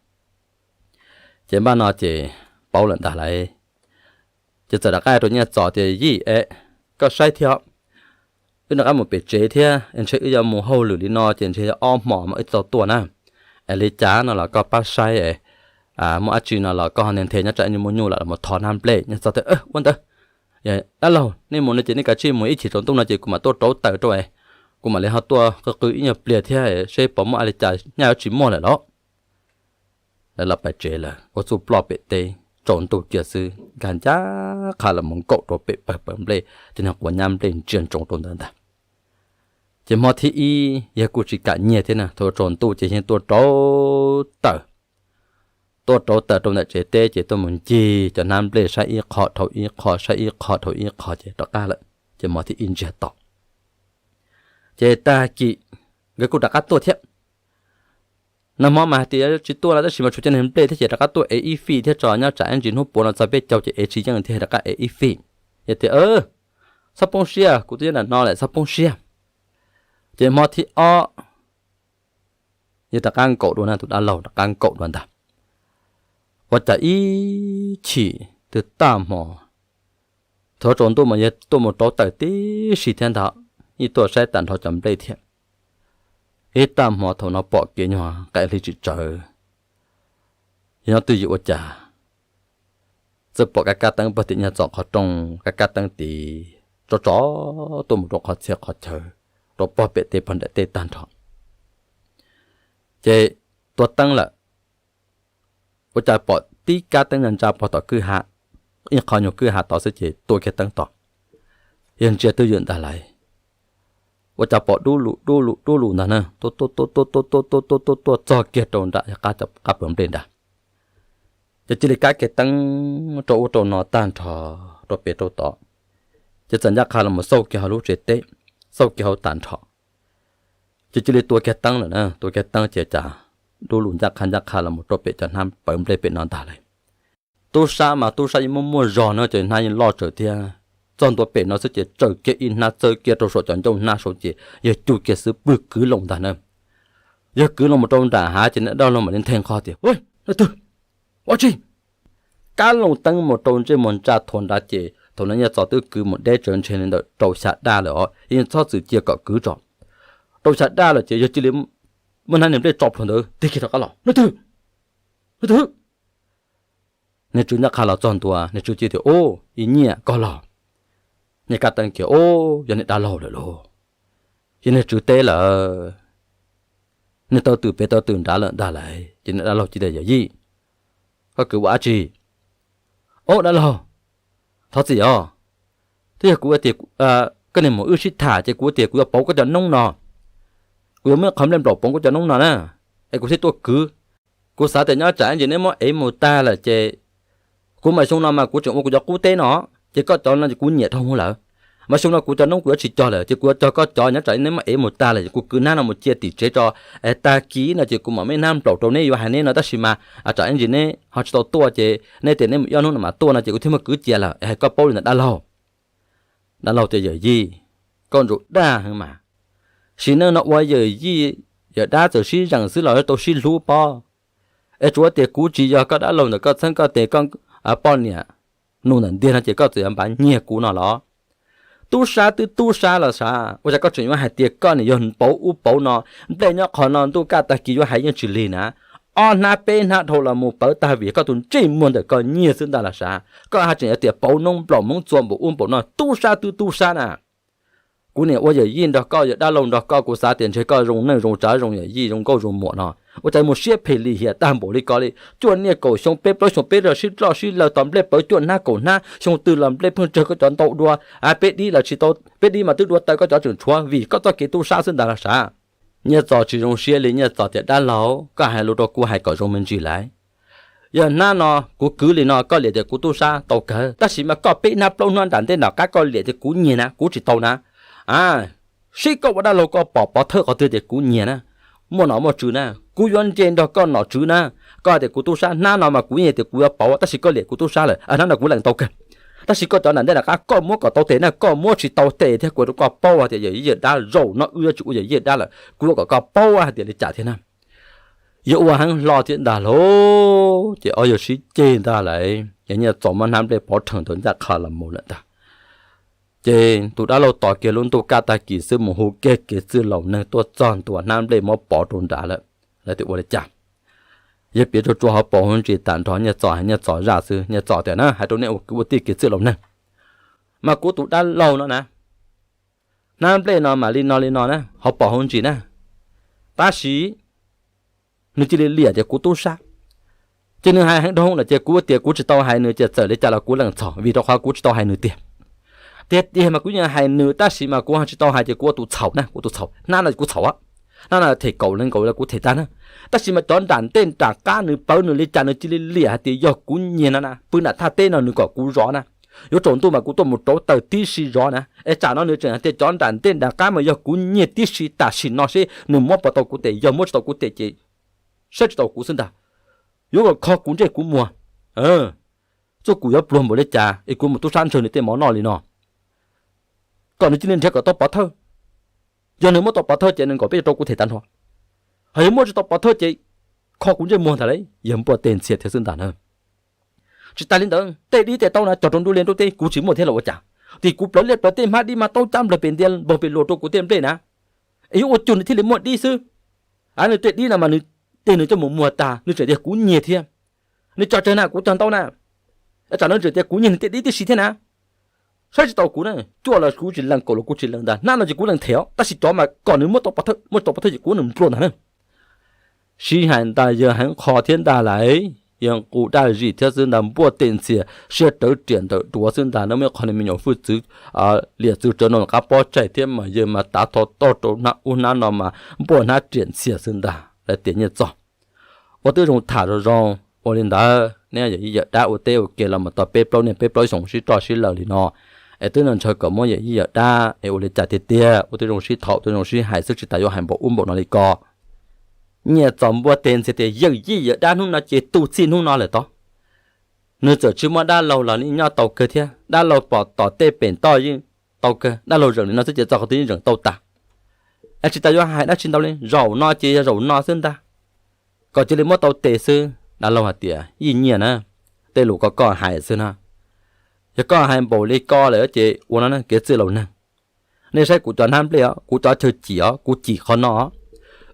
Ces npaj no ces paub lawm ntag lauj. Ces txawm rov qab rau Nyiaj Txos tias yij es, koj saib thiab, wb rov qab mus pem tsev thiab, ntshe wb yuav mus hauj lwm li no ces ntshe yog ob hmos mas wb tau tuaj na. Es li cas no los koj pab saib, muaj dab tsi no los koj ho nthe nthe nyob tsam ib ntsis muaj nyuj los los thov hnab nplej. Nyiaj Txos tias ua ntawd, dab laug nej mus no ces nej kav tsij mus, ib chim tsaus ntuj no ces kuv mam tuaj rauv taws rau es kuv mam li ho tuaj qw qw ib nyuag pliag thiab seb puas muaj li cas, nyaj yuav tsis muaj lawm los. Lawv los pem tsev lawm ua txuj ploj pem teb, tsaus ntuj kiag xwb nkag ncaj qha los mus nkaum rau pem pawg pawv nplej, ces nws quav nyab nplej ntsia ntsoov rau ntawd ntag. Ces hmo thib ib yawg kuj tsis kam nyiag thiab na, thaum tsaus ntuj ces yeej tuaj rauv taws. Tuaj rauv taws rau ntawm tsev teb ces tuaj mus ncig cov hnab nplej saib ib qho dhau ib qho, saib ib qho dhau ib qho ces rov qab lawm, ces hmo thib ib ntsiag to. Ces tag kis nkawd kuj rov qab tuaj thiab. Nag hmo mas hais tias tsis tuaj los tab sis mas tshuav cov niag nplej thiab ces rov qab tuaj ev ib fij thiab tso, nyob tsam ib ntsis hnub puav no txog peb caug ces ev tsis yeej thiab rov qab ev ib fij. Yog tias txhob poob siab, kuv twb nyob nram no lawm, txhob poob siab. Ces hmo thib ob yog rov qab nkaum dua na, tus dab laug rov qab nkaum dua ntag. Ua cas ib chim twb tag hmo, thaum tsaus ntuj mas yog tuaj mus rauv taws tib si thiab ntag, ib tuaj saib tag nrho cov nplej thiab. Ib tag hmo thaum no pom kev nyuag qe hli tsis tsawv, yog nyob twj ywm ua cas txawm pom kab kab teeb pog tim nyuag txom qhov rooj, kab kab teeb tid tso tso tuaj mus rau qhov txhia qhov chaw, rau pog pem teb pog nram teb tag nrho. Ces tua teeb lawm, ua cas pom tib kab teeb ntsa ntsa pog tom kwj ha, ib qho nyuag kwj ha tod xwb ces tua kiag teeb tod. Yog ntsia twj ywm ntag lauj, ua cas pom dub lus dub lus dub lus ntag na, tuaj tuaj tuaj tuaj tuaj tuaj tuaj tuaj tuaj tuaj txog kiag rau nram yog qab cov qab pawg nplej nrad. Ces cia li kab kiag teeb rau ub rau no tag nrho, rau pem rau tod, ces txawm ncaj qha los mus xauj kiag hauv lub tsev teb, xauj kiag hauv tag nrho. Ces cia li tua kiag teeb lawm na, tua kiag teeb ces cas dub lus ncaj qha ncaj qha los mus rau pem cov hnab pawg nplej pem no ntag lauj. Tub sab mas tub sab yeej muaj muaj zog na, ces hnab yeej loj tsawv thiab. Txog ntua pem no xwb ces tsaws kiag ib hnab txawb kiag rau saum cov ncauj hnab saud ces yog cug kiag xwb pwg kwv loo ntag na. Yog kwv loo mus rau nram hav ces niag dab laug mam li nthe nqho tias, Ua, leej twg, ua tsi? Kab loo teeb mus rau ntsej muag ntsa thuav nrad ces thaum no Nyiaj Txos twb kwv mus deb tsawv ntshe li ntawm rau xya daj lawm os, yeej txhob txwm cia kom kwv tso. Rau xya daj lawm ces yog cia li muab hnab niag nplej tso plhuav ntawd tig kiag rov qab los, Leej twg? Leej twg? Niag tswv ncaj qha los txog ntua, niag tswv cia tias, Ub, Nyiaj, koj los. Niag kab teeb kiag, Ub, yog niag dab laug lawm lauj. Yog niag tswv teb lawm, niag tau twm pem tau twm nrad lawm ntag lauj. Ces niag dab laug cia tias, Yawm yij, koj kwv ua dab tsi? Ub, dab laug, thov txim os. Twb yog kuv tias koj niag mus wb sib tham ces kuv tias kuv yuav pauv koj cov noob no, kuv yuav muab qhov nplej nplaum pauv koj cov noob no na, es kuv thiaj tuaj kwv. Kuv xav tias nyob tsam ntsis neb muab ev mus tag lawm ces kuv mas xyoo no mas kuv tseem ua kuv cov qub teb no, ces koj cov no ces kuv nyiam dhau hwv lawm. Mas xyoo no kuv cov noob kuv yuav tsis cog lawm ces kuv yuav cog koj cov, nyob tsam neb muab ev mus tag lawm ces kuv kwv hnab no mus cia tim tsev tso, es tag kis no ces kuv mam muab ib hnab nplaum rau neb yuav hais neb no, tab sis mas tsam ntsis neb ho tsis tau tuaj ces neb tias neb mus ib ob hnub no mam tuaj no ces kuv thiaj muab kwv cia lawm, es hais koj paub li ntawd dab laug. Dab laug tias, Yawm yij, koj ntsuas dag heev mas. Sim neej no ua yawm yij yawm dab txawm sib zeem xwb los tau sib hlub pob. Es tsuas tias kuv tsis yog koj dab laug ntawm koj txheeb koj tes koj poj niam nus ntawm ntiag no ces koj txawm yuav npav nyiag kuv no los? Tub sab twb tub sab los sav, ua cas koj tseem yuav hais tias koj niam yog pauv ub pauv no? Nplej nyob qhov no ntuj kaj tag kis yuav hais yeej tsis lig na. Ob hnab peb hnab dhau los mus pawv tag vim koj tus ntsej muag ntawm koj nyiag xwb ntag los sav, koj haj tseem yuav tias pauv noob nplaum hmoov txua npaum ub npaum no, tub sab twb tub sab na. Kuv niam ua yawm yij nrog koj, yawm dab laug nrog koj, kuv xav tias ntshe koj zoo neej zoo tsav zoo yawm yij zoo nkauj zoo muam no, ua cas mus siab phem lim hiam tag npaum li ko li. Cuaj niaj kaum xyoo peb plaub xyoo peb rog sib loj sib lawg tos nplej pawv cuaj hnab kaum hnab, xyoo twg los nplej pheej tsawg koj cov ntau dua. Peb dib los tsis tau, peb dib mas twb dua taw koj cov tseem tshuav vim koj txoj kev tub sab xwb ntag los sav. Nyiaj Txos tsis zoo siab li, Nyiaj Txos tias, Dab laug, koj hais lus rau kuv hais kom zoo me ntsis lauj. Yog hnab no kuv kwv li no koj liam tias kuv tub sab tau kawg, tab sis mas koj peb hnab plaub hnab nram ntej nram qab koj liam tias kuv nyiag na, kuv tsis tau na. A, sib koj ua dab laug koj pom pov thawj qhov twg tias kuv nyiag na, muaj nom muaj tswv na, kuv yuav nce nrog koj nom tswv na. Koj hais tias kuv tub sab, hnab no mas kuv yeej tias kuv yuav pauv tab sis koj liam kuv tub sab lawm, hnab no kuv lees tau kawg. Tab sis koj cov nram ntej nram qab koj muab kom tau tes na, koj muab tsis tau tes thiab kuv rau koj paub hais tias yawm yij yawm dab zaum no wb yuav tsis ua yawm yij yawm dab lawm, kuv yuav kom koj paub hais tias li cas thiab na. Yuav ua heev hlo thiab ntag lauj. Ces ob yawg sib ceg ntag lauj, ces Nyiaj Txos muab hnab nplej pov rhees ntawd ncaj qha los mus lawm ntag. Ces tus dab laug tos kiag lub ntuj kaj tag kis xwb mus hu kiag kev txwj laus neeg tuaj txog ntua hnab nplej muab pov rau nrad lawm. Lawv tias ua li cas? Yawg piav tsuag tsuag hauv paus hauv ntsis tag nrho, Nyiaj Txos hais Nyiaj Txos zaj xwb. Nyiaj Txos tias na, hais rau nej ua kwv ua tij kev txwj laus neeg, mas kuv tus dab laug no na, hnab nplej no mas li no li no na, hauv paus hauv ntsis na, tab sis nws cia li liam tias kuv tub sab. Ces nws hais heev dhau lawm ces kuv tias kuv tsis tau hais nws ces txawm li cas los kuv lees txhaum vim rau qhov kuv tsis tau hais nws tiag. Tiag tiag mas kuv yeej hais nws tab sis mas kuv ho tsis tau hais ces kuv ua tus txhaum na, kuv tus txhaum, hnab no kuv txhaum, hnab no them kaum leej nkaus los kuv them tag na. Tab sis mas cov nram ntej nram qab nws pawv nws li cas nws cia li liam hais tias yog kuv nyiag no na, pw nram thaj teb no nws kom kuv zov na. Yuav tsaus ntuj mas kuv tuaj mus rauv taws tib si zov na, es tsam no nws tseem hais tias cov nram ntej nram qab mas yog kuv nyiag tib si, tam sim no seb nws muab puas tau kuv tes, yog muab tsis tau kuv tes ces saib tsis tau kuv xwb ntag. Yuav kom kho kuv ntsej kuv muag, txuj kuv yuav pluag npaum li cas es kuv mus tub sab ntsawg nws tej mov noj li no. Kom nws cia li nrhiav kom tau pov thawj, Yog nws muab tau pov thawj ces nws nkaum peb caug rau kuv them tag nrho. Hos yog muab tsis tau pov thawj ces kho kuv ntsej muag ntag lauj, yawg Npuaj Tes Ntxhias thiab xwb ntag na. Tsis tas li ntawd, tej dib tej taub na cog rau nruab liaj nruab teb kuv tsis muaj thiab los ua cas? Tim kuv plawv liaj plawv teb hmab dib hmab taub cab nplawg pem ntiaj npog pem luas rau kuv tej nplej na, es yuav ua cuag nws thiaj li muaj dib xwb. Nws tej dib no mas nws tej nws coj mus muag tag, nws tseem tias kuv nyiag thiab. Nws cog tsawg na, kuv cog ntau na. Tsam no nws tseem tias kuv nyiag nws tej dib tib si thiab na. Saib tsis tau kuv na, cuaj los kuv tsis lees, kaum los kuv tsis lees ntag, hnab no ces kuv lees them os, tab sis cov mas kom nws muab tau pov thawj, muab tau pov thawj ces kuv nws nplua ntag na. Sib hais ntag yawg heev qho thiab ntag lauj, yawg nqus daj zim thiab xwb ntag. Npuaj Tes Ntxhias siab rawv riam ntawm duav xwb ntag, nws muaj qhov niag me nyuam hwj txwv liam txwv rawv no qab pob tsaig thiab mas yawg mas tav tho toj rau hnab ub hnab no mas npuaj hnab riam ntxhias xwb ntag. Lawv tias Nyiaj Txos, ua twb zoo tham zoo zoo, ua li ntawd neb yawm yij yawm dab ua teb ua ke los mus tau peb plaub niaj peb plaub xyoos sib roj sib laws li no, es twb ntshaw kom muab yawm yij yawm dab es ua li cas tiag tiag, ua twb zoo sib tham twb zoo sib hais xwb, tsis tas yuav hais npaum ub npaum no li ko. Nyiaj Txos, Npuaj Tes Ntxhias tias yawm yij yawm dab hnub no ces tu txij hnub no lawm tod. Nws txawm tsis muaj dab laug los nws nyob tau kawg thiab, dab laug pom tom tej pem toj yeej tau kawg, dab laug zeem li no xwb ces txog qhov twg yeej zeem tau tas. Es tsis tas yuav hais dab tsi ntau li, zaum no ces yog zaum no xwb ntag, kom cia li muab tau tes xwb. Dab laug hais tias yij Nyiaj na, tej lus ko koj hais xwb na, yog koj hais npaum li ko lawm ces ua no kev txwj laus neeg. Nej saib kuv cov hnab nplej os, kuv cov chaw cim os, kuv cim qhov no.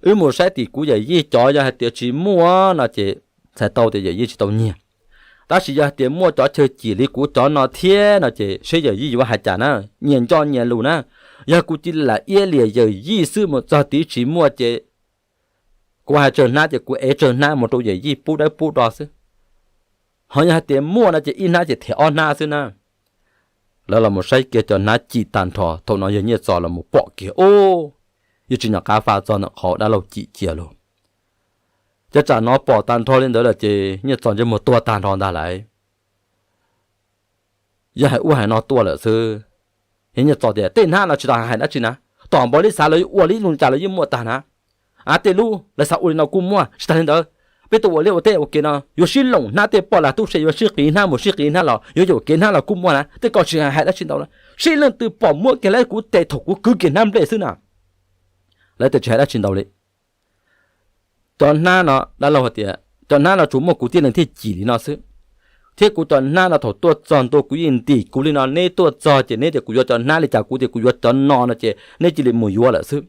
Wb mus saib tim kuv yawm yij cov, yog hais tias tsis muaj no ces txhais tau tias yawm yij tsis tau nyiag. Tab sis yog hais tias muaj cov chaw cim li kuv cov no thiab no ces seb yawm yij yuav hais cas na, nyias nco nyias lus na. Yog kuv cia li lam iab liam yawm yij xwb mus txog tid tsis muaj ces kuv hais tsawg hnab ces kuv ev tsawg hnab mus rau yawm yij pub dawb pub do xwb. Ho yog hais tias muaj no ces ib hnab ces them ob hnab xwb na. Lawv los mus saib kiag cov hnab cim tag nrho, thaum no yawg Nyiaj Txos los mus pom kiag, ub, yeej tsis nyuam qab faj txog ntawm qhov dab laug cim cia lauj. Ces tsam no pom tag nrho li ntawd lawm ces Nyiaj Txos ntsej muag tuag tag nrho ntag lauj. Yog hais ub hais no tuaj lawm xwb. Yawg Nyiaj Txos tias tej hnab no tsis tau hais dab tsi na, tom npaum li xav los ua li lub cas los yeej muaj tag na. Tej lub lawv xav ua li no kuj muaj, tsis tas li ntawd, peb tuaj ua liaj ua teb ua ke no yuav sib loom hnab, tej poj lag tub se yuav sib qiv hnab mus sib qiv hnab los, yuav yuam kev hnab los kuj muaj na, tej ko tsis hais dab tsi ntau na. Sib leej twg pom muab kiag lawv kuv tes thaum kuv kwv kiag hnab nplej xwb na. Lawv tias tsis hais dab tsi ntau li. Cov hnab no dab laug hais tias cov hnab no tsuas muaj kuv tib leeg thiaj cim li no xwb, thiab kuv cov hnab no thaum tuaj txog ntua kuv yeej ntim kuv li no, neb tuaj txog ces neb tias kuv yuav cov hnab li cas kuv tias kuv yuav cov no no ces neb cia li mus yuav lawm xwb.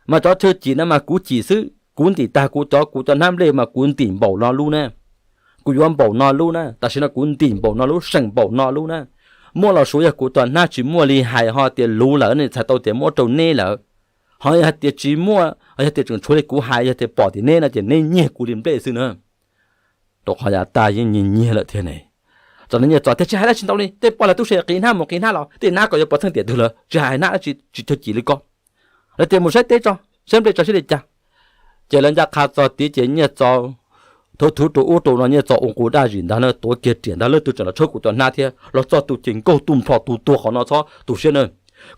Mas cov chaw cim no mas kuv cim xwb, kuv ntim tag kuv cov, kuv cov hnab nplej mas kuv ntim npaum no lub na, kuv yuav npaum no lub na, tam sim no kuv ntim npaum no lub, seem npaum no lub na. Muaj los suav yog kuv cov hnab tsis muaj li hais ho tias luv lawm ne, txhais tau tias muab rau neb lawm. Ho yog hais tias tsis muaj, yog tias tseem tshuav li kuv hais, yog tias pom tias neb no ces neb nyiag kuv li nplej xwb na. Rau qhov yav tag yeej nyiag nyiag lawm thiab ne. Txawm no Nyiaj Txos tias tsis hais dab tsi ntau li, tej poj lag tub se qiv hnab mus qiv hnab los, tej hnab ko yuav pov txheej tiam twg lawm, tsis hais hnab dab tsi, tsis chaw cim li ko. Lawv tias mus saib teb tso, saib nplej tso seb li cas. Ces lawv ncaj qha txog tid ces Nyiaj Txos thuv thuv rau ub rau no, Nyiaj Txos ua nqus daj zim ntag na, tuav kiag riam ntag, leej twg tseem los tshawb kuv cov hnab thiab, los txog tus ces nkaug tus nplho tus tuag qhov no txhob tu siab na.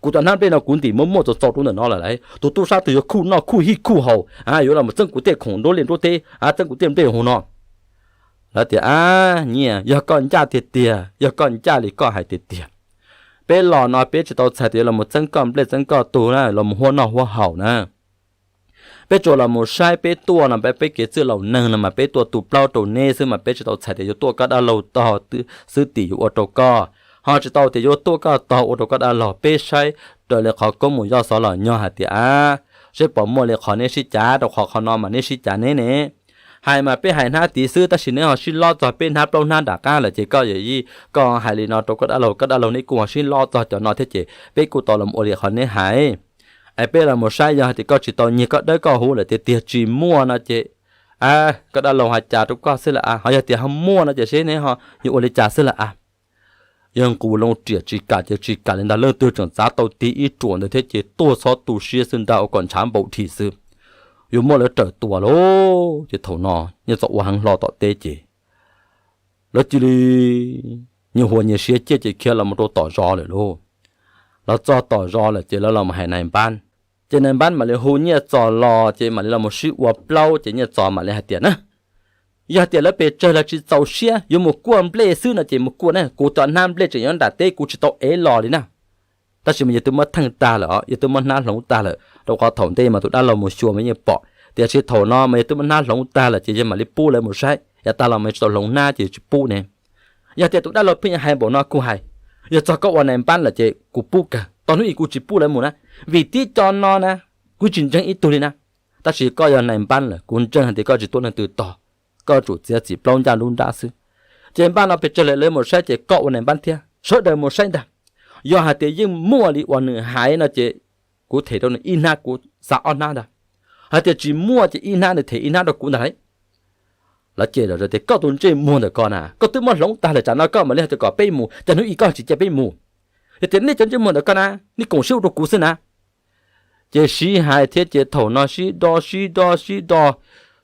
Kuv cov hnab nplej no kuv ntim muaj muaj txaus txaus rau ntawm no lawm lauj, tus tub sab twg yuav khuj noj khuj hij khuj haus, yuav los txeeb kuv tej khoom nruab liaj nruab teb, txeeb kuv tej nplej hauv no. Lawv tias, a, Nyiaj, yog koj ncaj tiag tiag, yog koj ncaj li koj hais tiag tiag, peb los no peb tsis tau txhais tias yuav los txeeb koj nplej txeeb koj tug na, los mus huab noj huab haus na. Peb tsuas los mus saib peb tuaj no, peb kev txwj laus neeg no mas peb tuaj tu plaub rau neb xwb mas peb tsis tau txhais tias yuav tuaj koj dab laug tog xwb tim yuav ua rau koj, ho tsis tau tias yuav tuaj koj tog ua rau koj dab laug. Peb saib raws li qhov koob mus yoj xov los nyob hais tias, a, seb puas muaj li qhov neb sib cav, rau qhov qhov no mas neb sib cav neb ne. Hais mas peb hais hnab tid xwb tab sis neb ho sib lob txog peb hnab plaub hnab nram qab lawm ces koj yawm yij koj hais li no rau koj dab laug, koj dab laug neb kuj ho sib lob txog cov no thiab ces peb kuj tau los ua li qhov neb hais. Es peb los mus saib yog hais tias koj tsis tau nyiag koj dawb koj huv lawm tiag tiag tsis muaj no ces, a, koj dab laug hais cas rau koj xwb lawm a, ho yog tias ho muaj no ces seb neb ho yuav ua li cas xwb lawm a. Yawg nqus loo riam tsis kam ces tsis kam li ntag, leej twg tseem txav tau tig ib ruam ntawd thiab ces tuag txhob tu siab xwb ntag, ua kom ntshav npaum dhi xwb, yuav muab lawv raws tua lauj. Ces thaum no Nyiaj Txos ua heev hlo tom teb ces lawv cia li nyias huas nyias siav ciaj ces khiav los mus rau tom zos lawm lauj. Los txog tom zos lawm ces lawv los mus hais nais npab, ces nais npab mam li hu Nyiaj Txos los ces mam li los mus sib ua plaub ces Nyiaj Txos mam li hais tias na, yog tias lawv pes tsawg lawv tsis txaus siab yuav mus kuaj nplej xwb no ces mus kuaj na, kuv cov hnab nplej tseem nyob nram teb kuv tsis tau ev los li na. Tab sis mas yog twb muab theej tag lawm os, yog twb muab hnab hloov tag lawm, rau qhov thaum ntej mas tus dab laug mus xyuas mas yeej pom, tiam sis thaum no mas yog twb muab hnab hloov tag lawm ces yog mam li pub lawv mus saib, yav tag los mas tsis tau hloov hnab ces tsis pub ne. Yog tias tus dab laug pheej hais npaum no kuv hais, yog txog koj ua nais npab lawm ces kuv pub kawg, tos hnub ib kuv tsis pub lawv mus na, vim tib co no na, kuv tsis ntseeg ib tug li na. Tab sis koj yog nais npab lawm, kuv ntseeg hais tias koj tsis tuaj leej twg tog, koj tsum txiav txim plaub ncaj nruab nrab xwb. Ces npaj no pes tsawg lawm lawv mus saib ces koj ua nais npab thiab, sawv daws mus saib ntag. Yog hais tias yeej muaj li uas nws hais no ces kuv them rau nws ib hnab, kuv xa ob hnab ntag. Hais tias tsis muaj ces ib hnab nws them ib hnab rau kuv ntag lauj. Lawv ces tias koj tus ntsej muag ntawm koj na, koj twb muab hloov tag lawm tsam no koj mam li hais tias kom peb mus, cas hnub ib koj tsis cia peb mus? Yog tias nej cov ntsej muag ntawm koj na, nej koom sib ua rau kuv xwb na. Ces sib hais thiab ces thaum no sib do sib do sib do,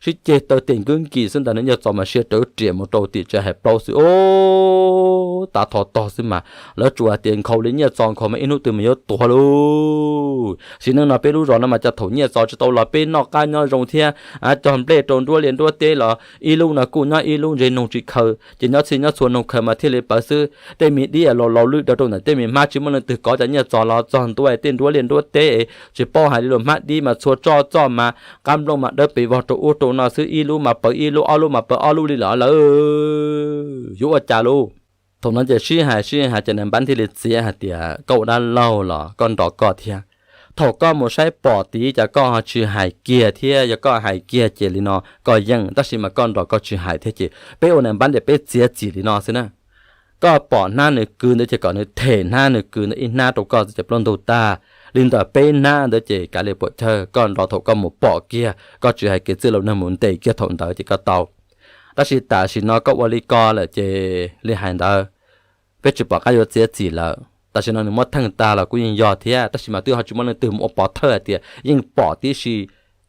sib ceg taw tes nkub nkis xwb ntag, nws Nyiaj Txos mas siab rawv riam mus rau tim tsev hais plaub xwb os. Tav thov tog xwb mas lawv tsuas hais tias nkhaus li Nyiaj Txos nkhaus mas ib hnub twg mas yuav tuag lauj. Sim neej no peb lub zos no mas cas thaum Nyiaj Txos tsis tau los peb noj qab nyob zoo thiab, cog nplej rau nruab liaj nruab teb los ib lub no kuj nyob ib lub ntsej noog tsis khaws, ces nyob txhij nyob txhua noog khaws mas thiaj li pawv xwb. Tej me dib laus laus lwj daws rau ntawm tej me hmab tsis muaj leej twg kov, cas Nyiaj Txos los txog ntua tej nruab liaj nruab teb tsis paub hais li los hmab dib mas txhua txoj txoj mas qab nplooj mas dawb pes vog rau ub rau no xwb, ib lub mas pawv ib lub, ob lub mas pawv ob lub li lawm lawm. Yuav ua cas lauj? Thaum no ces sib hais sib hais ces nais npab thiaj li txiav hais tias koj ua dab laug los koj nrog koj thiab. Thaum koj mus saib pom tid cas koj ho tsis hais kiag thiab, yog koj hais kiag ces li no koj yeej, tab sis mas koj nrog koj tsis hais thiab ces peb ua nais npab ces peb txiav txim li no xwb na. Koj pom hnab nws kwv ntawd ces kom nws them hnab nws kwv ntawd ib hnab rau koj xwb ces plaub ntug tag. Li ntawm peb hnab ntawd ces kav liam puam chawj, koj nrog thaum koj mus pom kiag, koj tsis hais kev txwj laus neeg mus ntes kiag thaum ntawd ces koj tau. Tab sis tam sim no koj ua li ko lawm ces li hais ntawd, peb tsis pom qab yuav txiav txim lawm. Tam sim no nws muab theej tag los kuj yeej yog thiab, tab sis mas twb ho tsis muaj leej twg mus ua pov thawj hais tias yeej pom tib si,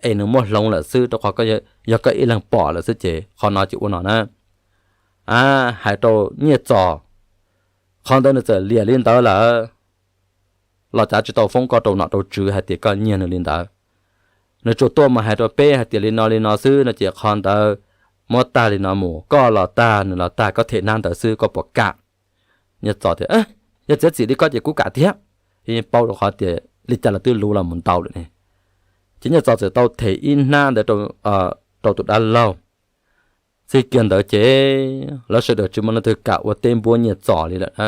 es nws muab hloov lawm xwb, rau qhov yog koj ib leeg pom lawm xwb ces qhov no ces ua no na. Hais rau Nyiaj Txos, qhov ntawd nws txawm liam li ntawd lawm los cav tsis tau foob koj rau nom rau tswv hais tias koj nyiag nws li ntawd. Nws tsuas tuaj mus hais rau peb hais tias li no li no xwb no ces qhov ntawd muab tag li no mus, koj los tag nws los tag, koj them hnab ntawd xwb koj puas kam? Nyiaj Txos tias, yog txiav txim li koj ces kuv kam tiag. Yeej paub rau qhov tias li cas los twb luv los mus ntau lawm ne. Ces Nyiaj Txos txawm tau them ib hnab ntawd rau tus dab laug. Txij kiag ntawd ces lawv sawv daws tsis muaj leej twg kam ua teb npuab Nyiaj Txos li lawm na.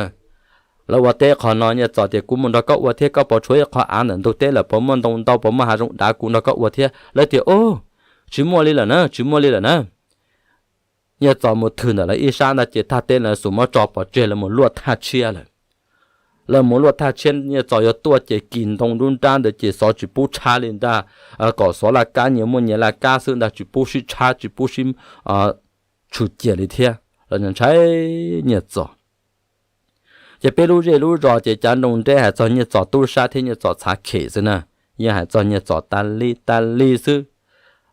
Lawv ua teb qhov no, Nyiaj Txos tias kuv mus nrog koj ua thiab, koj puas tshuav ib qho av ntawm ntug teb lawm, puas muaj ntoo ntau, puas muaj hav zoov dav, kuv nrog koj ua thiab. Lawv tias, tsis muaj li lawm na, tsis muaj li lawm na. Nyiaj Txos mus thwm ntawm lawv ib sab ntag ces thaj teb lawv xus muab tso pov tseg, lawv mus luaj thaj tshiab lawm. Lawv mus luaj thaj tshiab, Nyiaj Txos yuav tuaj ces kis ntoo nruab nrab ntawd ces xov tsis pub tshab li ntag, kom xov laj kab nyias muaj nyias laj kab xwb ntag, tsis pub sib tshab tsis pub sib tshwm ciam li thiab, lawv ntshai Nyiaj Txos. Ces peb lub zej lub zos ces cav nroo nreb hais txog Nyiaj Txos tub sab thiab Nyiaj Txos txhav khem xwb na, yeej hais txog Nyiaj Txos tas li tas li xwb.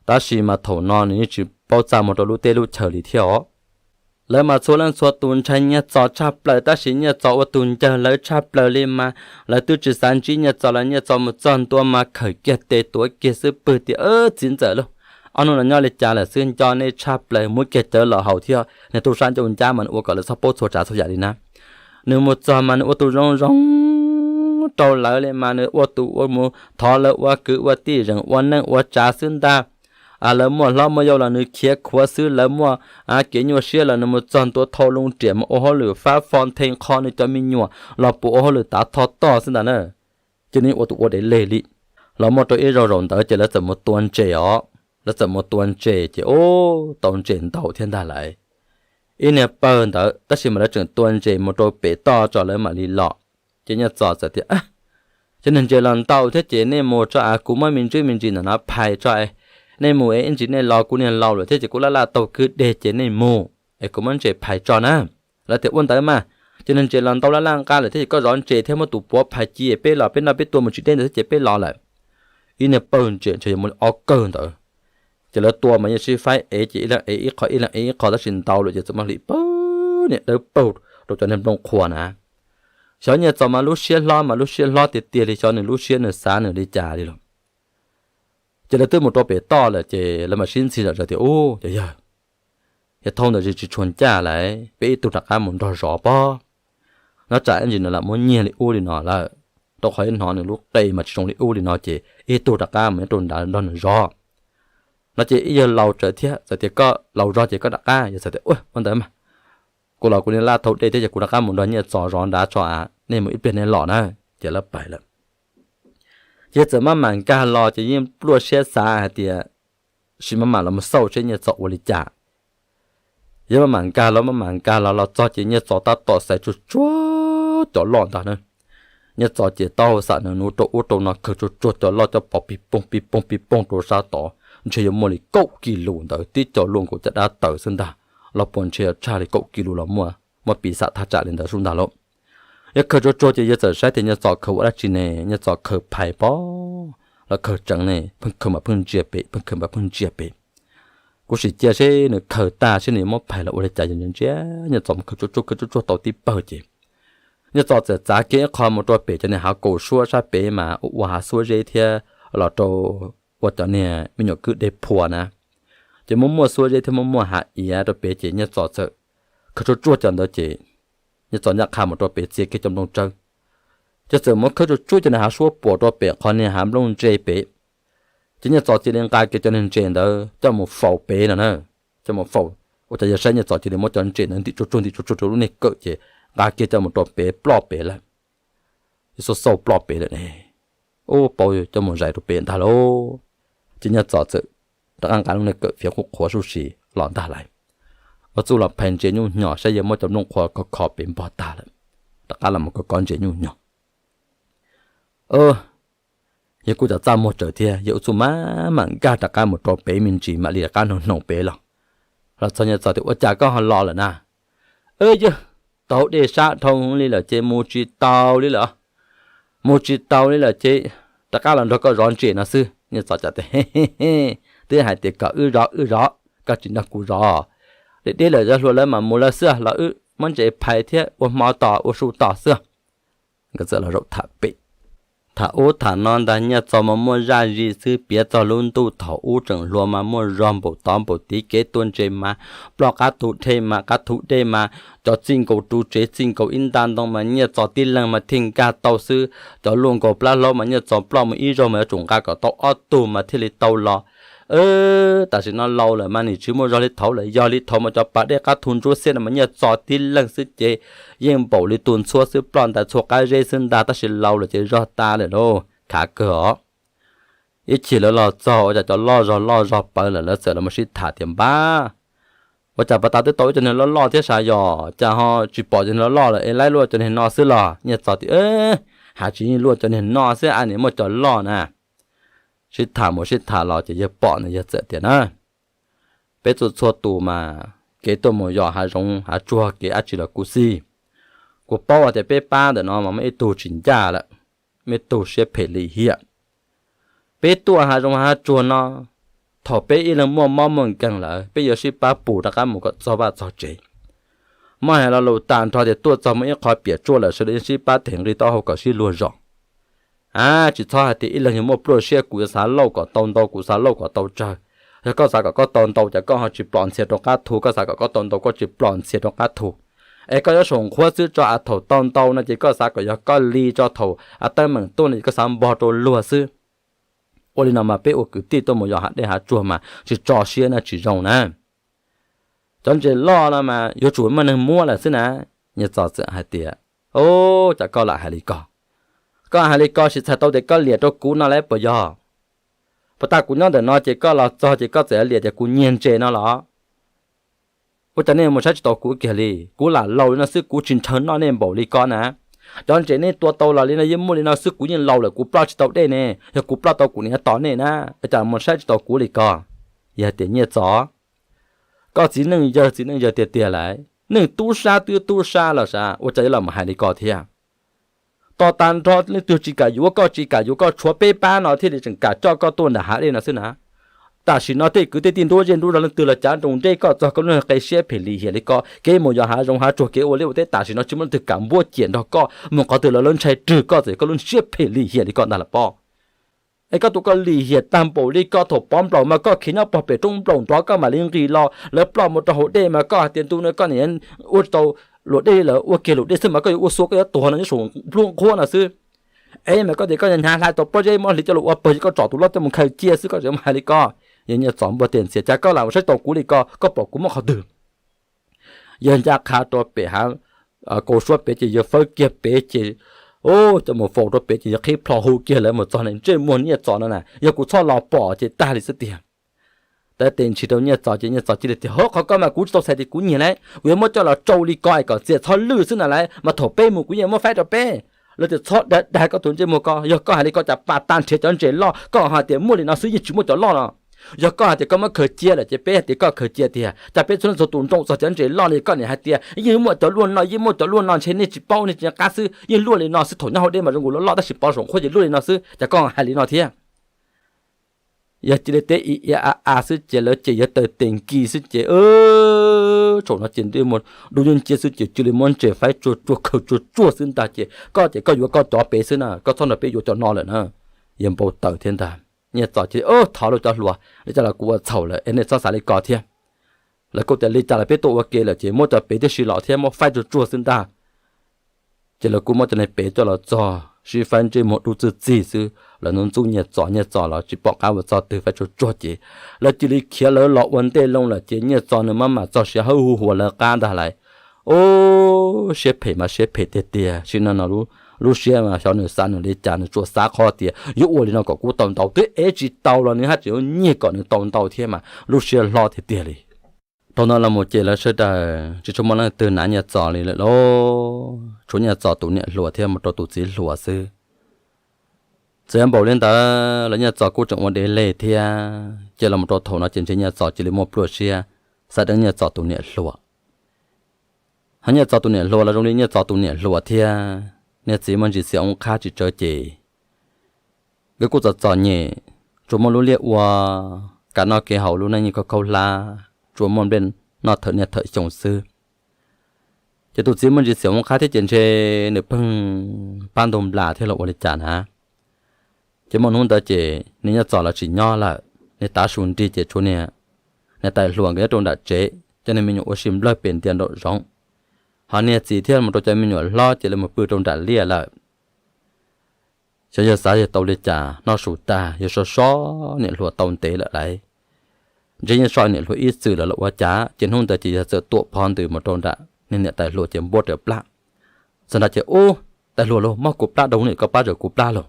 Tab sis mas thaum no nws yeej tsis paub txaj muag rau lub teb lub chaw li thiab os. Lawv mas txhua leej txhua tus ntshai Nyiaj Txos tshaj plaws, tab sis Nyiaj Txos ua tus ncawg lawv tshaj plaws li mas lawv twb tsis xav ntsib Nyiaj Txos los Nyiaj Txos mus txog ntua mas khawm kiag tes tuav kiag xwb pwg tias, txiv ntxawm lauj, ob hnub no nyob li cas lawm xwb, nco nej tshaj plaws, muab kiag cawv los haus thiab, niag tub sab ncauj ncab mas nws ua kom lawv txhob paub txhua tsav txhua yam li na. Nws mus txog mas nws ua tus zoo zoo rau lawv li mas nws ua tus ua mus thov lawv ua kwv ua tij, zeem ua neej ua tsav xwb ntag. Lawv muaj hlob muaj yau los nws khiav khuav xwb, lawv muaj kev nyuaj siab los nws mus txog ntua thau loo riam mas ua hauj lwm fab fo nthe qho nws cov me nyuam los puas ua hauj lwm tav tho toj xwb ntag na. Ces nws ua tus ua dev leg li. Los muaj rau ib zaug zaum ntawd ces lawv txawm mus tua ntses os. Lawv txawm mus tua ntses ces ub, tau ntses ntau thiab ntag lauj. Ib niag pawg ntawd tab sis mas lawv tseem tua ntses mus rau pem toj tso lawv mam li los. Ces Nyiaj Txos txawm tias, cov niag ntses los ntau thiab ces nej mus tso, kuv muab me ntsis me ntsis ntawm no phais tso, nej mus es ib ntsis nej los kuv niag laus lawm thiab ces kuv laj laj taug kwj deg ces nej mus es kuv muab ntses phais tso na. Lawv tias ua ntawd mas, cov niag ntses los ntau laj laj nqa lawm thiab ces koj zov ntses thiab muab tus puav phais ci peb los, peb noj peb tua mus tsis deb ntawd thiab ces peb los lawm. Ib niag pawg ntses ntshe yuav muaj li ob kawg ntawd. Ces lawv tua mas yeej sib faib ev ces ib leeg ev ib qho ib leeg ev ib qho tab sis ntau lawm ces txawm muab hliv pawg niam dawb paug rau cov niag nplooj qhuav na. Xyov Nyiaj Txos mas lub siab hlob mas lub siab hlob tiag tiag li, xyov nws lub siab nws xav nws li cas li los. Ces lawv twb mus rau pem toj lawm ces lawv mam sib ntxhi zom zaws tias, ub, cov yawg, yog thauj ntawd tsis tshua ncaj lawm, peb ib tug rov qab mus nrog zov pob, nyob tsam ib ntsis no lam muab nyiag li ub li no lawm. rau qhov ib hnov nws lub qe mas tsis zoo li ub li no ces ib tug rov qab mus nyob rau nrad nrog nws zov. No ces ib yawg laus txawm thiab txawm tias, Koj laus zog ces koj rov qab. Yawg txawm tias, Ua ua ntawd mas, kuv los kuv niam laj thau dej thiab ces kuv rov qab mus nrog Nyiaj Txos zov nrad tso, nej mus ib pliag nej los na. Ces lawv pais lawm. Ces txawm maj mam nkag los ces yeej pluaj siab xav hais tias, sim maj mam los mus xauj seb Nyiaj Txos ua li cas. Yog maj mam nkag los maj mam nkag los los txog ces Nyiaj Txos tab tom xaiv tsuag tsuag cov loj ntag na. Nyiaj Txos ces taub hau xam nws nuv rau ub rau no khaws tsuag tsuag cov loj coj pov pig poog pig poog pig poog rau sab tod, ntshe yuav muaj li kaum kis lus ntawd, tib co luaj nkaus caj dab taws xwb ntag, los puas ntshe yuav tshaj li kaum kis lus los muaj, muaj piv xam thaj tsam li ntawd sub ntag lauj. Yog khaws tsuag tsuag ces yawg txawm saib tias Nyiaj Txos khaws ua dab tsi ne, Nyiaj Txos khaws phais pob los khaws tseev ne, pheej khaws mas pheej ntsia pem, pheej khaws mas pheej ntsia pem. Kuv sim cia seb nws khaws tag seb nws yuav muab phais los ua li cas, yog ntsia Nyiaj Txos mus khaws tsuag tsuag khaws tsuag tsuag tau tib pawg ces Nyiaj Txos txawm txav kiag ib qho mus rau pem cov niag hav kaus suab sab pem mas ua ua hav xuab zeb thiab los rau ua cov niag me nyuam kwj dej phua na. Ces muaj muaj xuab zeb thiab muaj muaj hav iav rau pem ces Nyiaj Txos txawm khaws tsuag tsuag cov ntawd ces Nyiaj Txos ncaj qha mus rau pem txiav kiag cov nplooj tsawb. Ces txawm muab khawb tsuag tsuag cov niag hav suab puam rau pem qhov niag hav nplooj ntse pem. Ces Nyiaj Txos cia li nqa kiag cov niag ntses ntawd coj mus faus pem no na. Coj mus faus, ua cas yog saib Nyiaj Txos cia li muab cov ntses ntawd ntim tsuag tsuag ntim tsuag tsuag rau lub niag kawm ces nqa kiag coj mus rau pem ploj pem lawm. Yog xauj xauj ploj pem lawm ne, ub, paub coj mus zais rau pem ntag lauj. Ces Nyiaj Txos txawm rov qab nqa lub niag kawm fiav qhuav qhuav sub si los ntag lauj. Ua txuj los phais ntses nyuj nyos saib yawg muab cov nplooj qhuav kho kho pem npog tag lawm, rov qab los mus kov kov ntses nyuj nyos. Yawg kuj cov txaj muag tsawv thiab, yawg ua txuj maj mam nkag rov qab mus rau pem me ntsis mam li rov qab hnoos hnoos pem los. Los txog Nyiaj Txos tias, Ua cas koj ho los lawm na? Yawg, tau dej sab dhau li lawm ces mus tsis tau li lawm. Mus tsis tau li lawm ces rov qab los nrog koj zov ntses no xwb. Nyiaj Txos cas tias, Twb hais tias kom wb zov wb zov, koj tsis nrog kuv zov. Deb deb lawm, zov hluas lawv mam mus lawv xwb, los wb muab ntses phais thiab ua hmo tos ua su tos xwb. Nkawd txawm los zaum tham pem, tham ub tham no ntag, Nyiaj Txos mas muaj zaj zis xwb. Piav txog lub ntuj thaum ub tseem hluas mas muaj zog npaum tod npaum tid, kev tua ntses mas ploj qab thu dej mas, qab thu dej mas, cov txij nkaus ru tsev txij nkaus ib nta ntoo mas Nyiaj Txos tib leeg mas thiaj nkag tau xwb. Cov luaj nkaus plab hlaub mas Nyiaj Txos ploj mus ib zaug mas yuav tsum nqa kom tau ob tug mas thiaj li tau los. Tam sim no laus lawm mas nim tsis muaj zog li thaud lawm, yog li thaud mas cov pas dej qab thu ntsuab xiab no mas Nyiaj Txos tib leeg xwb ces yeej npaum li tus ntxhuab xwb, ploj ntais txhua qab zeb xwb ntag, tab sis laus lawm ces zog tas lawm lauj, khav kawg os. Ib chim lawv los txog ua cas cov loj zog loj zog pawv lawm, lawv txawm los mus sib tham tias, Npab, ua cas pas tas twb tau ib co niag loj loj thiab sav, yog cas ho tsis pom cov niag loj loj lawm es laib luaj cov niag no xwb los? Nyiaj Txos tias, Hav tsis yeej luaj cov niag no xwb, a nim muaj cov loj na. Sib tham mus sib tham los ces yawg pom no yawg txawm tias na, Peb txhua txhua tus mas kev tuaj mus yos hav zoov hav tsuag kev dab tsi los kuv xij, kuv paub hais tias peb pab ntawm no mas muaj ib tug tsis ncaj lawm, muaj ib tug siab phem lim hiam. Peb tuaj hav zoov hav tsuag no, thaum peb ib leeg muaj mob muaj nkeeg lawm peb yuav sib pab pus rov qab mus kom txog vaj txog tsev. Muab hais lo lus tag nrho tias tuaj txog muaj ib qho piam tsuaj lawm sawv daws yeej sib pab them nqi taub hau kom sib luag zos. A, tsis txhob hais tias ib leeg yog muaj pluaj siab, kuv yuav xav lauj kom tau ntau, kuv xav lauj kom tau tsawg. Yog koj xav kom koj tau ntau ces koj ho tsis plom ntxhias rau qab thu, koj xav kom koj tau ntau koj tsis plom ntxhias rau qab thu. Es koj yuav saum nqhuab xwb tso, a thaum tau ntau no ces koj xav kom yog koj li tso, thaum a teeb meem tuaj no ces koj xav npog rau luag xwb. Ua li no mas peb ua kwv tij tuaj mus yos hav dej hav tsuag mas tsis tso siab no tsis zoo na. Cov ntses loj no mas yuav tsum muaj neeg muab lawm xwb na. Nyiaj Txos txawm hais tias, Ub, cas koj lam hais li ko? Koj hais li ko sis txhais tau tias koj liam rau kuv no lawm puas yog? Puas tas kuv nyob ntawm no ces koj los txog ces koj txawm liam tias kuv nyiag ntses no los? Ua cas nej mus saib tsis taus kuv kiag li? Kuv lam laus li no xwb kuv tsis ntshaw noj nej npaum li ko na. Cov ntses nej tua tau los li no yeej muaj li no xwb, kuv yeej laus lawm kuv ploj tsis tau dej ne, yog kuv ploj tau kuv niam tos nej na. Ua cas mus saib tsis taus kuv li ko? Yog hais tias Nyiaj Txos, koj txiv neej yawg txiv neej yawg tiag tiag lawm, neeg tub sab twb tub sab los sav, ua cas yuav los mus hais li ko thiab? Tos tag nrho leej twg tsis kam yuav koj tsis kam yuav koj, tshuav peb pab no thiaj li tseem kam coj koj tuaj nram hav dej no xwb na. Tam sim no tej kwv tej tij nruab zej nruab zog leej twg los cav nroos nreb koj txog koj lub qe siab phem lim hiam li ko, kev mus yos hav zoov hav tsuag kev ua liaj ua teb tam sim no tsis muaj leej twg kam npuab ciam nrog koj mus qhov twg los lawv ntshai rwg koj txawm koj lub siab phem lim hiam li ko ntag los pob. Es koj tus koj lim hiam tag npaum li ko, thaum pov nplaum mas koj khiav nyob pog pem roob nplaum nrov koj mam li nqis los, lawv ploj mus rau hauv dej mas koj hais tias ntu no koj niam ua tsis tau luam dej li lawm, ua kiag luam dej xwb mas koj yuav ua xua koj yuav tuag no nyob saum nplub nqhuab no xwb. Ev mas koj tias koj hnyav hlais tau pob zeb muab hliv coj los ua pawg, koj tsom tus loj coj mus khaws cia xwb, koj tseem hais li ko. Yawg Nyiaj Txos npua tes ntxias, cas koj lam mus saib tau kuv li ko, koj pom kuv muab qhov twg? Yawg ncaj qha rau pem hav kaus suab pem ces yawg fawb kiag pem ces, coj mus faus rau pem ces yawg qhib plho hu kiag lawv mus txog ntsej muag Nyiaj Txos no na, yog kuv txhob los pom ces tag li xwb tiag. Tawv tes ntshis rau Nyiaj Txos ces Nyiaj Txos cia li tias, Hov, qhov ko mas kuv tsis tau txhais tias kuv nyiag lauj, kuv yuav muab coj los tsau li ko es kom txias txhob lwj xwb na lauj, mas thaum peb mus kuv yeej muab faib rau peb. Lawv tias, Txhob dag dag koj tus ntsej muag ko, yog koj hais li ko cas pas tag nrhiav cov ntses loj, koj hais tias muaj li no xwb yeej tsis muaj cov loj no. Yog koj hais tias koj muab khaws cia lawm ces peb hais tias koj khaws cia tiag, cas peb txhua leej txhua tus nroo txog cov ntses loj li, koj niam hais tias yeej muaj cov luaj no, yeej muaj cov luaj no, ntshe nej tsis paub, nej tsis nco qab xwb, yeej luaj li no xwb, thaum nyob hauv deb mas zoo nkaus loj loj tab sis pov zoo qhuav ces luaj li no xwb, cas koj hais li no thiab? Yog cia li teb i ia a a xwb ces lawv ces yawg taw tes nkis xwb ces, tsaum no ces ntsej muag dub nciab xwb ces cia li muab ntses faib tsuag tsuag khaws tsuag tsuag xwb ntag ces koj ces koj yuav koj cov pem xwb na, koj txhob nrog peb yuav cov no lawm na. Yawg npau taws thiab ntag. Nyiaj Txos ces, Thov lauj cov hluas, li cas los kuv ua txhaum lawm es nej txhob xav li ko thiab. Lawv kuj tias li cas los peb tuaj ua ke lawm ces muab cov pem tib si los thiab muab faib tsuag tsuag xwb ntag. Ces lawv kuj muab cov neeg pem coj los txog sib faib ntsej muag dub txwj txig xwb, lawv ntxub ntxub Nyiaj Txos, Nyiaj Txos los tsis pom qab ua txog twg, faib tsuag tsuag ces lawv cia li khiav lawv los ua ntej loo lawm ces Nyiaj Txos nws maj mam txog siav hawb hu huas lawv qab ntag lauj. Ub, siab phem mas siab phem tiag tiag, sim neej no lub siab mas xyov nws xav nws li cas, nws tsuas xav qhov tias yuav ua li no kom kuv tau ntau, twb ev tsis tau los nws haj tseem yuav nyiag kom nws tau ntau thiab mas lub siab hlob tiag tiag li. Thaum no los mus ces lawv sawv daws tsis tshua muaj leej twg hnav Nyiaj Txos li lawm lauj, tshuav Nyiaj Txos tus niam hluas thiab mus rau tus txiv hluas xwb. Txawm npaum li ntawd los Nyiaj Txos kuj tseem ua deb leg thiab, ces los mus rau thaum no ces ntshe Nyiaj Txos cia li muaj pluaj siab xav deev Nyiaj Txos tus niam hluas. Ho Nyiaj Txos tus niam hluas los zoo li Nyiaj Txos tus niam hluas thiab, niag txiv muaj ntsis xiam oob qhab tsis tsawv ces nkawd kuj txom txom nyem, tsuas muaj lub liaj ua, kev noj kev haus lub neej yeej khaub khaub hlab, tsuas muaj nplej noj thawm niaj thawm xyoo xwb. Ces tus txiv muaj ntsis xiam oob qhab thiab ces ntshe nws pheej pab ntug nplas thiab los ua li cas na. Ces muaj hnub ntawd ces niag Nyiaj Txos los tsis nyob lawm, niag tav su nrig ces tshuav niag, niag tais hluas nkawd nyob rau nram tsev, coj niag me nyuam ua si nplawg pes ntias nraum zoov. Ho niag txiv thiab mus rau cov me nyuam hlob ces lawv mus pw rau nram liaj lawm. Xyov yawg xav yawg tau li cas, noj su tag yawg so so niam hluas tau ntev lawm lauj. Ntshe yeej so niam hluas ib txwm lawm los ua cas, ces hnub ntawd ces yawg txawm tuam phov ntws mus rau nram niag niam tais hluas ces npuab raws plab. Txog nrad ces, Ub, tais hluas lauj, mob kuv plab dua li, koj pab raws kuv plab lauj.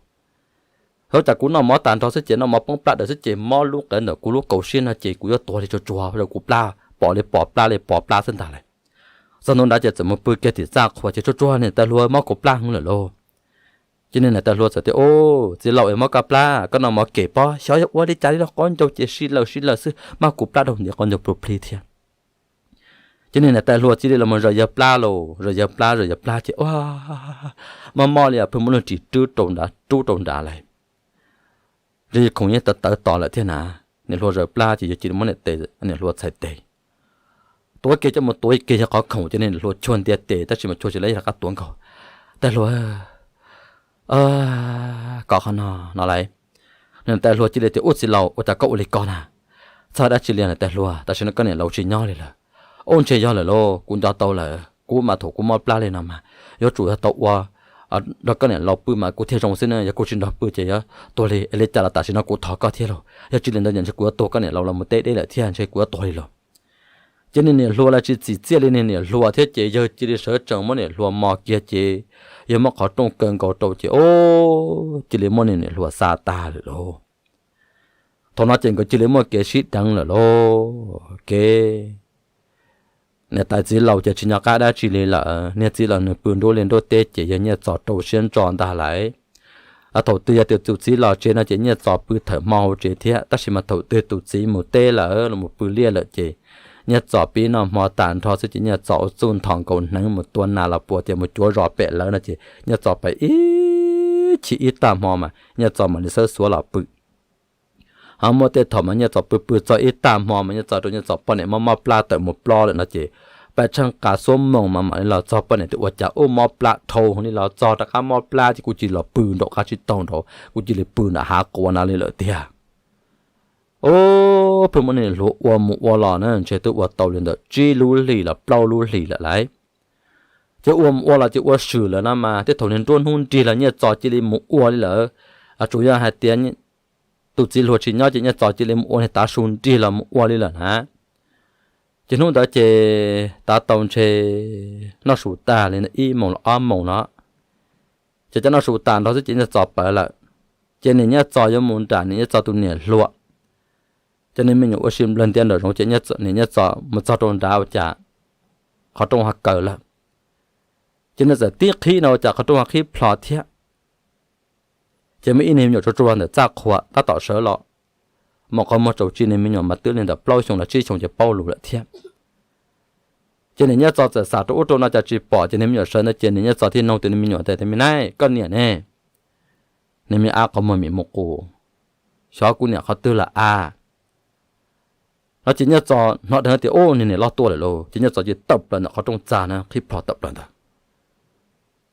Hauv cas kuv noj mov tag nrho xwb ces noj mov poob plab daws xwb ces mob lub qe ntawm kuv lub kaus siab no ces kuv yuav tuag li, tsuag tsuag raws kuv plab, pom li pom plab li pom plab xwb ntag lauj. Txog ntua nrad ces txawm mus pw kiag tim txaj qhua ces, Tsuag tsuag, niam tais hluas, mob kuv plab heev lawm lauj. Ces niag niam tais hluas txawm tias, Ub, txiv laus, es mob koj plab, koj noj mov kem pob, xyov yog ua li cas li los qaub ncaug ces si lawm si lawm xwb, mob kuv plab rau ntiv qaub ncaug plua plhi thiab. Ces niag niam tais hluas cia li los zaws yawg plab lauj, zaws yawg plab, zaws yawg plab ces, Ua, mob mob li pheej muaj leej ris rub rau nrad rub rau nrad lauj. Ntshe yawg khoom yeej tawv tawv tos lawm thiab na. Niam hluas zaws plab ces yawg cia li muab niam hluas txhais tes, tuav kiag coj mus tuav kiag yawg qhov khoom ces niam hluas chuag ntiav tes tab sis mas chuag tsis lawv yawg rov qab tuav nkaus. Tais hluas, kom qhov no no lauj. Niam tais hluas cia li tias, Ub, txiv laus, ua cas koj ua li ko na? Txhob dab tsi li niam tais hluas, tam sim no koj niam laus tsis nyob li lawm. Ub, ntshe yog lawm lauj, kuv nco tau lawm, kuv mas thaum kuv mob plab li no mas yuav tsum yog tau ua nrog koj niam laus pw mas kuv thiaj zoo xwb na, yog kuv tsis nrog pw ces yuav tuag li, es li cas los tam sim no kuv thov koj thiab lauj, yog tsis li ntawd ces ntshe kuv yuav tuag koj niam laus los mus teb deb lawm thiab, ntshe kuv yuav tuag li lauj. Ces niag niam hluas los tsis txim txiaj li niag niam hluas thiab ces yawg cia li sawv tsees muab niam hluas mos kiag ces yawg muab qhov rooj kaw nkaus rau ces, Ub, cia li muab niag niam hluas xa tag lawm lauj. Thaum no ces nkawd cia li muaj kev sib deev lawm lauj. Kev niam tais txiv laus ces tsis nco qab dab tsi li lawm, niag txiv los nws pw nruab liaj nruab teb ces yawg Nyiaj Txos rau siab ntso ntag lauj. Thaum twg yog tias tus txiv los tsev no ces Nyiaj Txos pw thawm hmo hauv tsev thiab, tab sis mas thaum twg tus txiv mus teb lawm los mus pw liaj lawm ces Nyiaj Txos pib noj hmo tag nrho xwb ces Nyiaj Txos ua txuj nthos nkaus hneev mus tua nas los puas tias mus cuav zos pem lawv no ces Nyiaj Txos pais ib chim ib tag hmo mas Nyiaj Txos mam li xawb xuav los pw. Ho muaj tej thaum mas Nyiaj Txos pw pw txog ib tag hmo mas Nyiaj Txos rau Nyiaj Txos poj niam mob mob plab tawm mus plob lawm no ces pais tsheej qas xuab moos mas mam li los txog poj niam tias ua cas ub mob plab dhau li los txog rov qab mob plab ces kuv cia li los pw nraum qab tsib taug nraud, kuv cia li pw nram hav quas na li lawm tiag. Ub, pheej muab niag niam hluas ua mus ua los na ntshe twb ua tau li ntawm tsib lub hlis los plaub lub hlis lawm lauj. Ces ua mus ua los ces ua swm lawm no mas tej thaum niag nruab hnub nrig los Nyiaj Txos cia li mus ua li lawm. Tsuas yog hais tias tus txiv hluas tsis nyob ces Nyiaj Txos cia li mus ua niag tav su nrig los mus ua li lawm na. Ces hnub ntawd ces tav tau ntshe noj su tag li ib moos los ob moos no, ces cov noj su tas nrog xwb ces Nyiaj Txos pawv lawm. Ces niam Nyiaj Txos yuav mus nram niam Nyiaj Txos tus niam hluas, ces nws me nyuam ua si nplawg ntias nraum zoov ces niam Nyiaj Txos mus txog rau nrad ua cas qhov rooj ho kaws lawm. Ces nws txawm tib qhib no ua cas qhov rooj ho qhib plho thiab. Ces muaj ib niag me nyuam tsuag tsuag ntawm txaj qhua tab tom sawv los, mas qhov muag tsaus tsis niag me nyuam mas twb li ntawm plaub xyoos los tsib xyoos ces paub lus lawm thiab. Ces niam Nyiaj Txos txawm xam rau ub rau no cas tsis pom ces niag me nyuam sawv ntawd ces niam Nyiaj Txos thiaj nug tus niag me nyuam tias, Me nab, koj niam ne? Niag me ab qhov muag mim mus qus, Xyov kuv niam qhov twg lawm a. No ces Nyiaj Txos hnov dheev tias, Ub, niag niam loj tuaj lawm lauj. Ces Nyiaj Txos ces tawm plaws ntawm qhov rooj txag na qhib plho tawm plaws ntawd.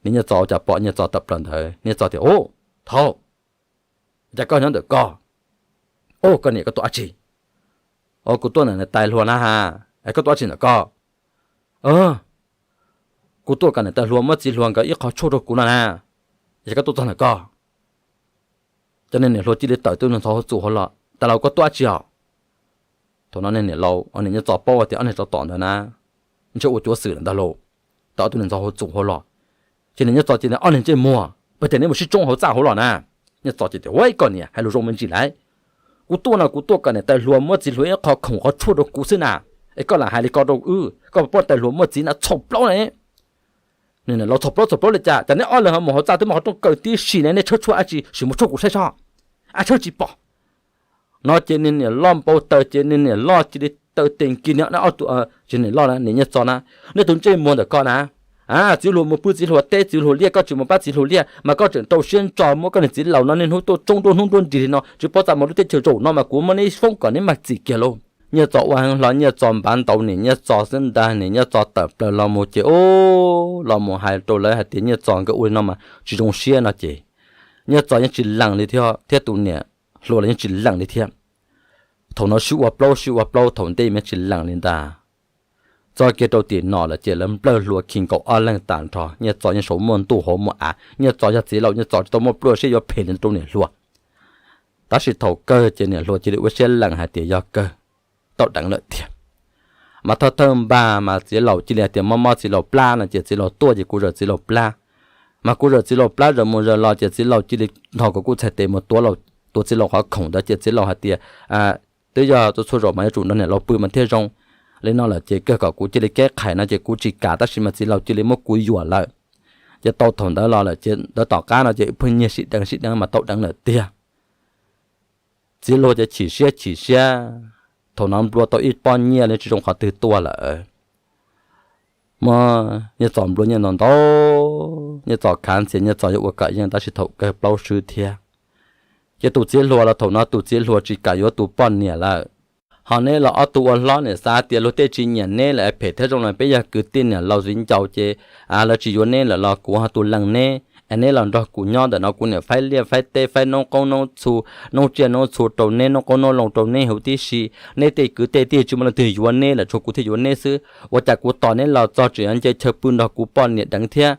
Niam Nyiaj Txos ua cas pom Nyiaj Txos tawm plaws ntawd, Nyiaj Txos tias, Ub, thaum cas koj nyob ntawm koj? Ub, koj niam, koj tuaj dab tsi? Ub, kuv tuaj ntawm niam tais hluas na ha. Es koj tuaj dab tsi ntawm koj? Kuv tuaj kom niam tais hluas muab txiv hluas nkawd ib qho tshuaj rau kuv no na. Es koj tuaj txog ntawm koj? Ces niag niam hluas cia li tawm tus niag ntxhov hauv txus hauv los, Tais laus, koj tuaj dab tsi os? Thaum no niam laus, niam Nyiaj Txos paub tias ob niag tsov tom ntawd na ntshe ua cuav xwm lawm ntag lauj. Tawm ob tug niag ntxhov hauv txus hauv los, ces niam Nyiaj Txos ces, Ob niag ntsej muag, puas tias neb mus sib tsoob hauv txaj hauv los na? Nyiaj Txos ces tias, Ua, koj niam hais lus zoo me ntsis lauj. Kuv tuaj no kuv tuaj kom niam tais hluas muab txiv hluas ib qho khoom qhov tshuaj rau kuv xwb na. Es koj lam hais li ko rau wb, koj puas paub tais hluas muaj txiv na, txhaum plaub ne. Niam laus, Txhaum plaub txhaum plaub li cas? Cas neb ob leeg ho mus hauv txaj twb muaj qhov rooj kaws tib si ne, neb tshawb tshuaj dab tsi sim mus tshuaj kuv saib soj, ab tshawb tsis pom. No ces niag niam loj npau taws ces niag niam loj cia li taw tes nkig niag ob tug, ces niam loj na, niam Nyiaj Txos na, Nej tus ntsej muag ntawm koj na, txiv hluas mus pw txiv hluas teb txiv hluas liaj, koj tsis mus pab txiv hluas liaj mas koj tseem rau siab ntso muab koj niag txiv laus no niaj hnub tuaj tsoob nruab hnub nruab nrig li no, tsis paub txaj muag lub teb chaws zaum no mas kuv muab neb foob kom neb mag txim kiag lauj. Nyiaj Txos ua heev hlo, Nyiaj Txos npav ntaus niam Nyiaj Txos xwb ntag. Niam Nyiaj Txos tawm plaws los mus ces, ub, los mus hais rau lawv hais tias Nyiaj Txos nkawd ua li no mas tsis zoo siab no ces Nyiaj Txos yeej tsis lees li thiab, thiab tus niam hluas los yeej tsis lees li thiab. Thaum no sib ua plaub sib ua plaub thaum ntej mas tsis lees li ntag. Txog kiag rau tim no lawm ces lawv nplawg hlua khi nkaus ob leeg tas nrho. Nyiaj Txos yeej saum muaj ntuj hauv muaj av, Nyiaj Txos yog txiv laus Nyiaj Txos tsis tau muaj plua siab yuav phem li rau niam hluas. Tab sis thaum kawg ces niam hluas cia li ua siab lees hais tias yog kawg, tau deev lawm tiag. Mas thawj thawj npag mas txiv laus cia li hais tias mob mob txiv laus plab no ces txiv laus tuaj ces kuv zawm txiv laus plab. Mas kuv zawm txiv laus plab zawm mus zawm los ces txiv laus cia li nrog kuv kuj txhais tes mus tuav txiv laus qhov khoom ntawd ces txiv laus hais tias twb yog txhua txhua zaus mas yuav tsum nrog niam laus pw mas thiaj zoo. Li no lawm ces kawg kom kuv cia li keb qhais no ces kuv tsis kam tab sis mas txiv laus cia li muab kuv yuam lawm. Ces tau thaum ntawd los lawm ces ntawd tom qab no ces pheej nyiag sib deev sib deev mas tau deev lawm tiag. Txiv hluas ces chim siab chim siab, thaum no nplua tau ib pob nyiaj li tsis zoo qhov twg tuaj lawm. Muab Nyiaj Txos nplua nyiaj ntau ntau, Nyiaj Txos khav ntxhias Nyiaj Txos yuav ua kom yeej tab sis thaum kawg plaub swb thiab. Ces tus txiv hluas los thaum no tus txiv hluas tsis kam yuav tus poj niam lawm. Ho neb los ob tug ua hlob niam xav tias luag tej tsis nyiam neb lawm es phem thiab zoo no peb yog kwv tij niam laus viv ncaus ces lawv tsis yuav neb lawm los kuv ho tus lees neb es neb los nrog kuv nyob ntawm no kuv niam faib liaj faib teb faib noob qoob noob txhu, noob tsiaj noob txhu rau neb, noob qoob noob loo rau neb huv tib si. Neb tej kwv tej tij tsis muaj leej twg yuav neb lawm tshuav kuv thiaj yuav neb xwb. Ua cas kuv tos neb los txog tseem nce chaw pw nrog kuv poj niam deev thiab.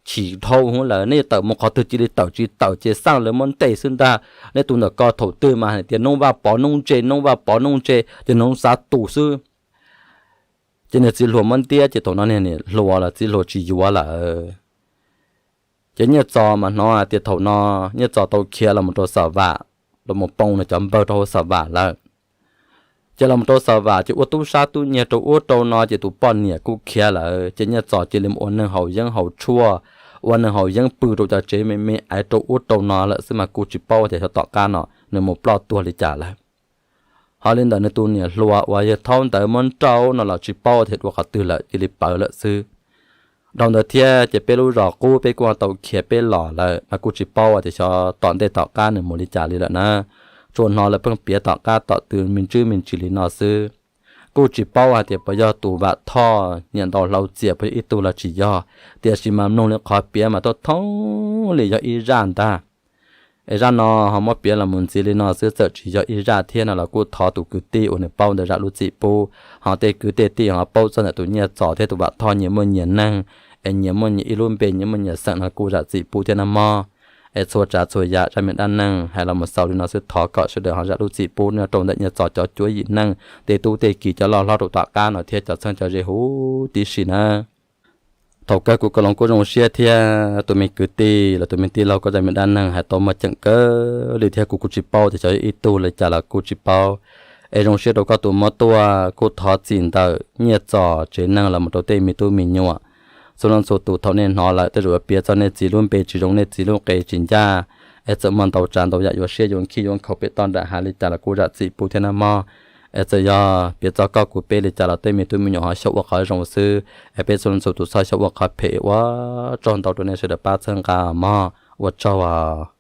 Chim dhau hwv lawm, neb yuav tawm mus qhov twg cia li tawm tsis tawm ces xaj lawv muab ntes xwb ntag. Neb tus ntawm ko thaum twg mas hais tias noob Vaj Pov noob ntse, noob Vaj Pov noob ntse ces noob xav tus xwb. Ces niag txiv hluas muab ntiab ces thaum no niag niam hluas los txiv hluas tsis yuav lawm. Ces Nyiaj Txos mas hnov hais tias thaum no Nyiaj Txos tau khiav los mus rau Xa Vam, los mus poo nws cov npawg rau hauv Xa Vam lawm. Ces los mus rau Xa Vam ces ua tub sab tub nyiag rau ub rau no ces tus poj niam kuj khiav lawm ces Nyiaj Txos cia li mus ua neeg haus yeeb haus tshuaj, ua neeg haus yeeb pw rau cov tsev me me aiv rau ub rau no lawm xwb mas kuj tsis paub tias xyov tom qab no nws mus ploj tuag li cas lawm. Ho li ntawm nws tus niam hluas uas yawg thaub ntawd muab nrauj no los tsis paub tias dua qhov twg lawm cia li pawv lawm xwb. Dhau ntawd thiab ces peb lub zos qub peb kuj tau khiav peb los lawm mas kuj tsis paub tias xyov tom ntej tom qab nws mus li cas li lawm na. Tsuas hnov lawv pheej piav tom qab tom twg me ntsis me ntsis li no xwb. Kuj tsis paub hais tias puas yog tus Vam Thoj nyiam ntaus hlau txias puas yog ib tug los tsis yog, tiam sis mas mloog li qhov piav mas thoob thoob li yog ib zaj ntag. Es zaj no ho muab piav los mus ntxiv li no xwb txawm tsis yog ib zaj thiab no los kuj thov tus kwv tij uas nws paub ntawd zam lub txim pub, ho tej kwv tej tij ho paub txog ntawm tus Nyiaj Txos thiab tus Vam Thoj nyias muaj nyias neeg, es nyias muaj nyias ib lub npe, nyias muaj nyias xeem no kuj zam txim pub thiab nawb mog. Es txhua tsav txhua yam zaj me dab neeg hais los mus xaus li no xwb, thov kom sawv daws ho zam lub txim pub nyob rau ntawm nyias txoj cov cuab yim neej, tej tub tej kiv, cov loj hlob rau tom qab no thiab cov txheeb cov ze huv tib si nawb. Thaum kawg kuv Koob Loos kuj zoo siab thiab tus me kwv tij los tus me tij laug koj zaj me dab neeg hais tau muaj ceem kawg li thiab kuv kuj tsis paub tias xyov yog ib tug li cas los kuj tsis paub. Es zoo siab rau koj tus muab tuaj, kuj thov txim ntawm nyiaj txoj tsev neeg los mus rau tej me tub me nyuam. Txhua leej txhua tus thaum nej hnov lawm tej zaum yuav piav txog nej txiv lub npe tsis zoo, nej txiv lub nqe tsis ncaj, es txawm muaj ntau tsav ntau yam yuav siab yuav nkhib yuav nkhaus pem toj nram hav li cas los kuj zam txim pub thiab nawb mog. Es txawm yog piav txog koj kuv peb li cas los tej me tub me nyuam ho xyaum ua qhov zoo xwb, es peb txhua leej txhua tus txhob xyaum ua qhov phem. Ua tsaug ntau rau nej sawv daws pab txhawb nqa mog, ua tsaug os.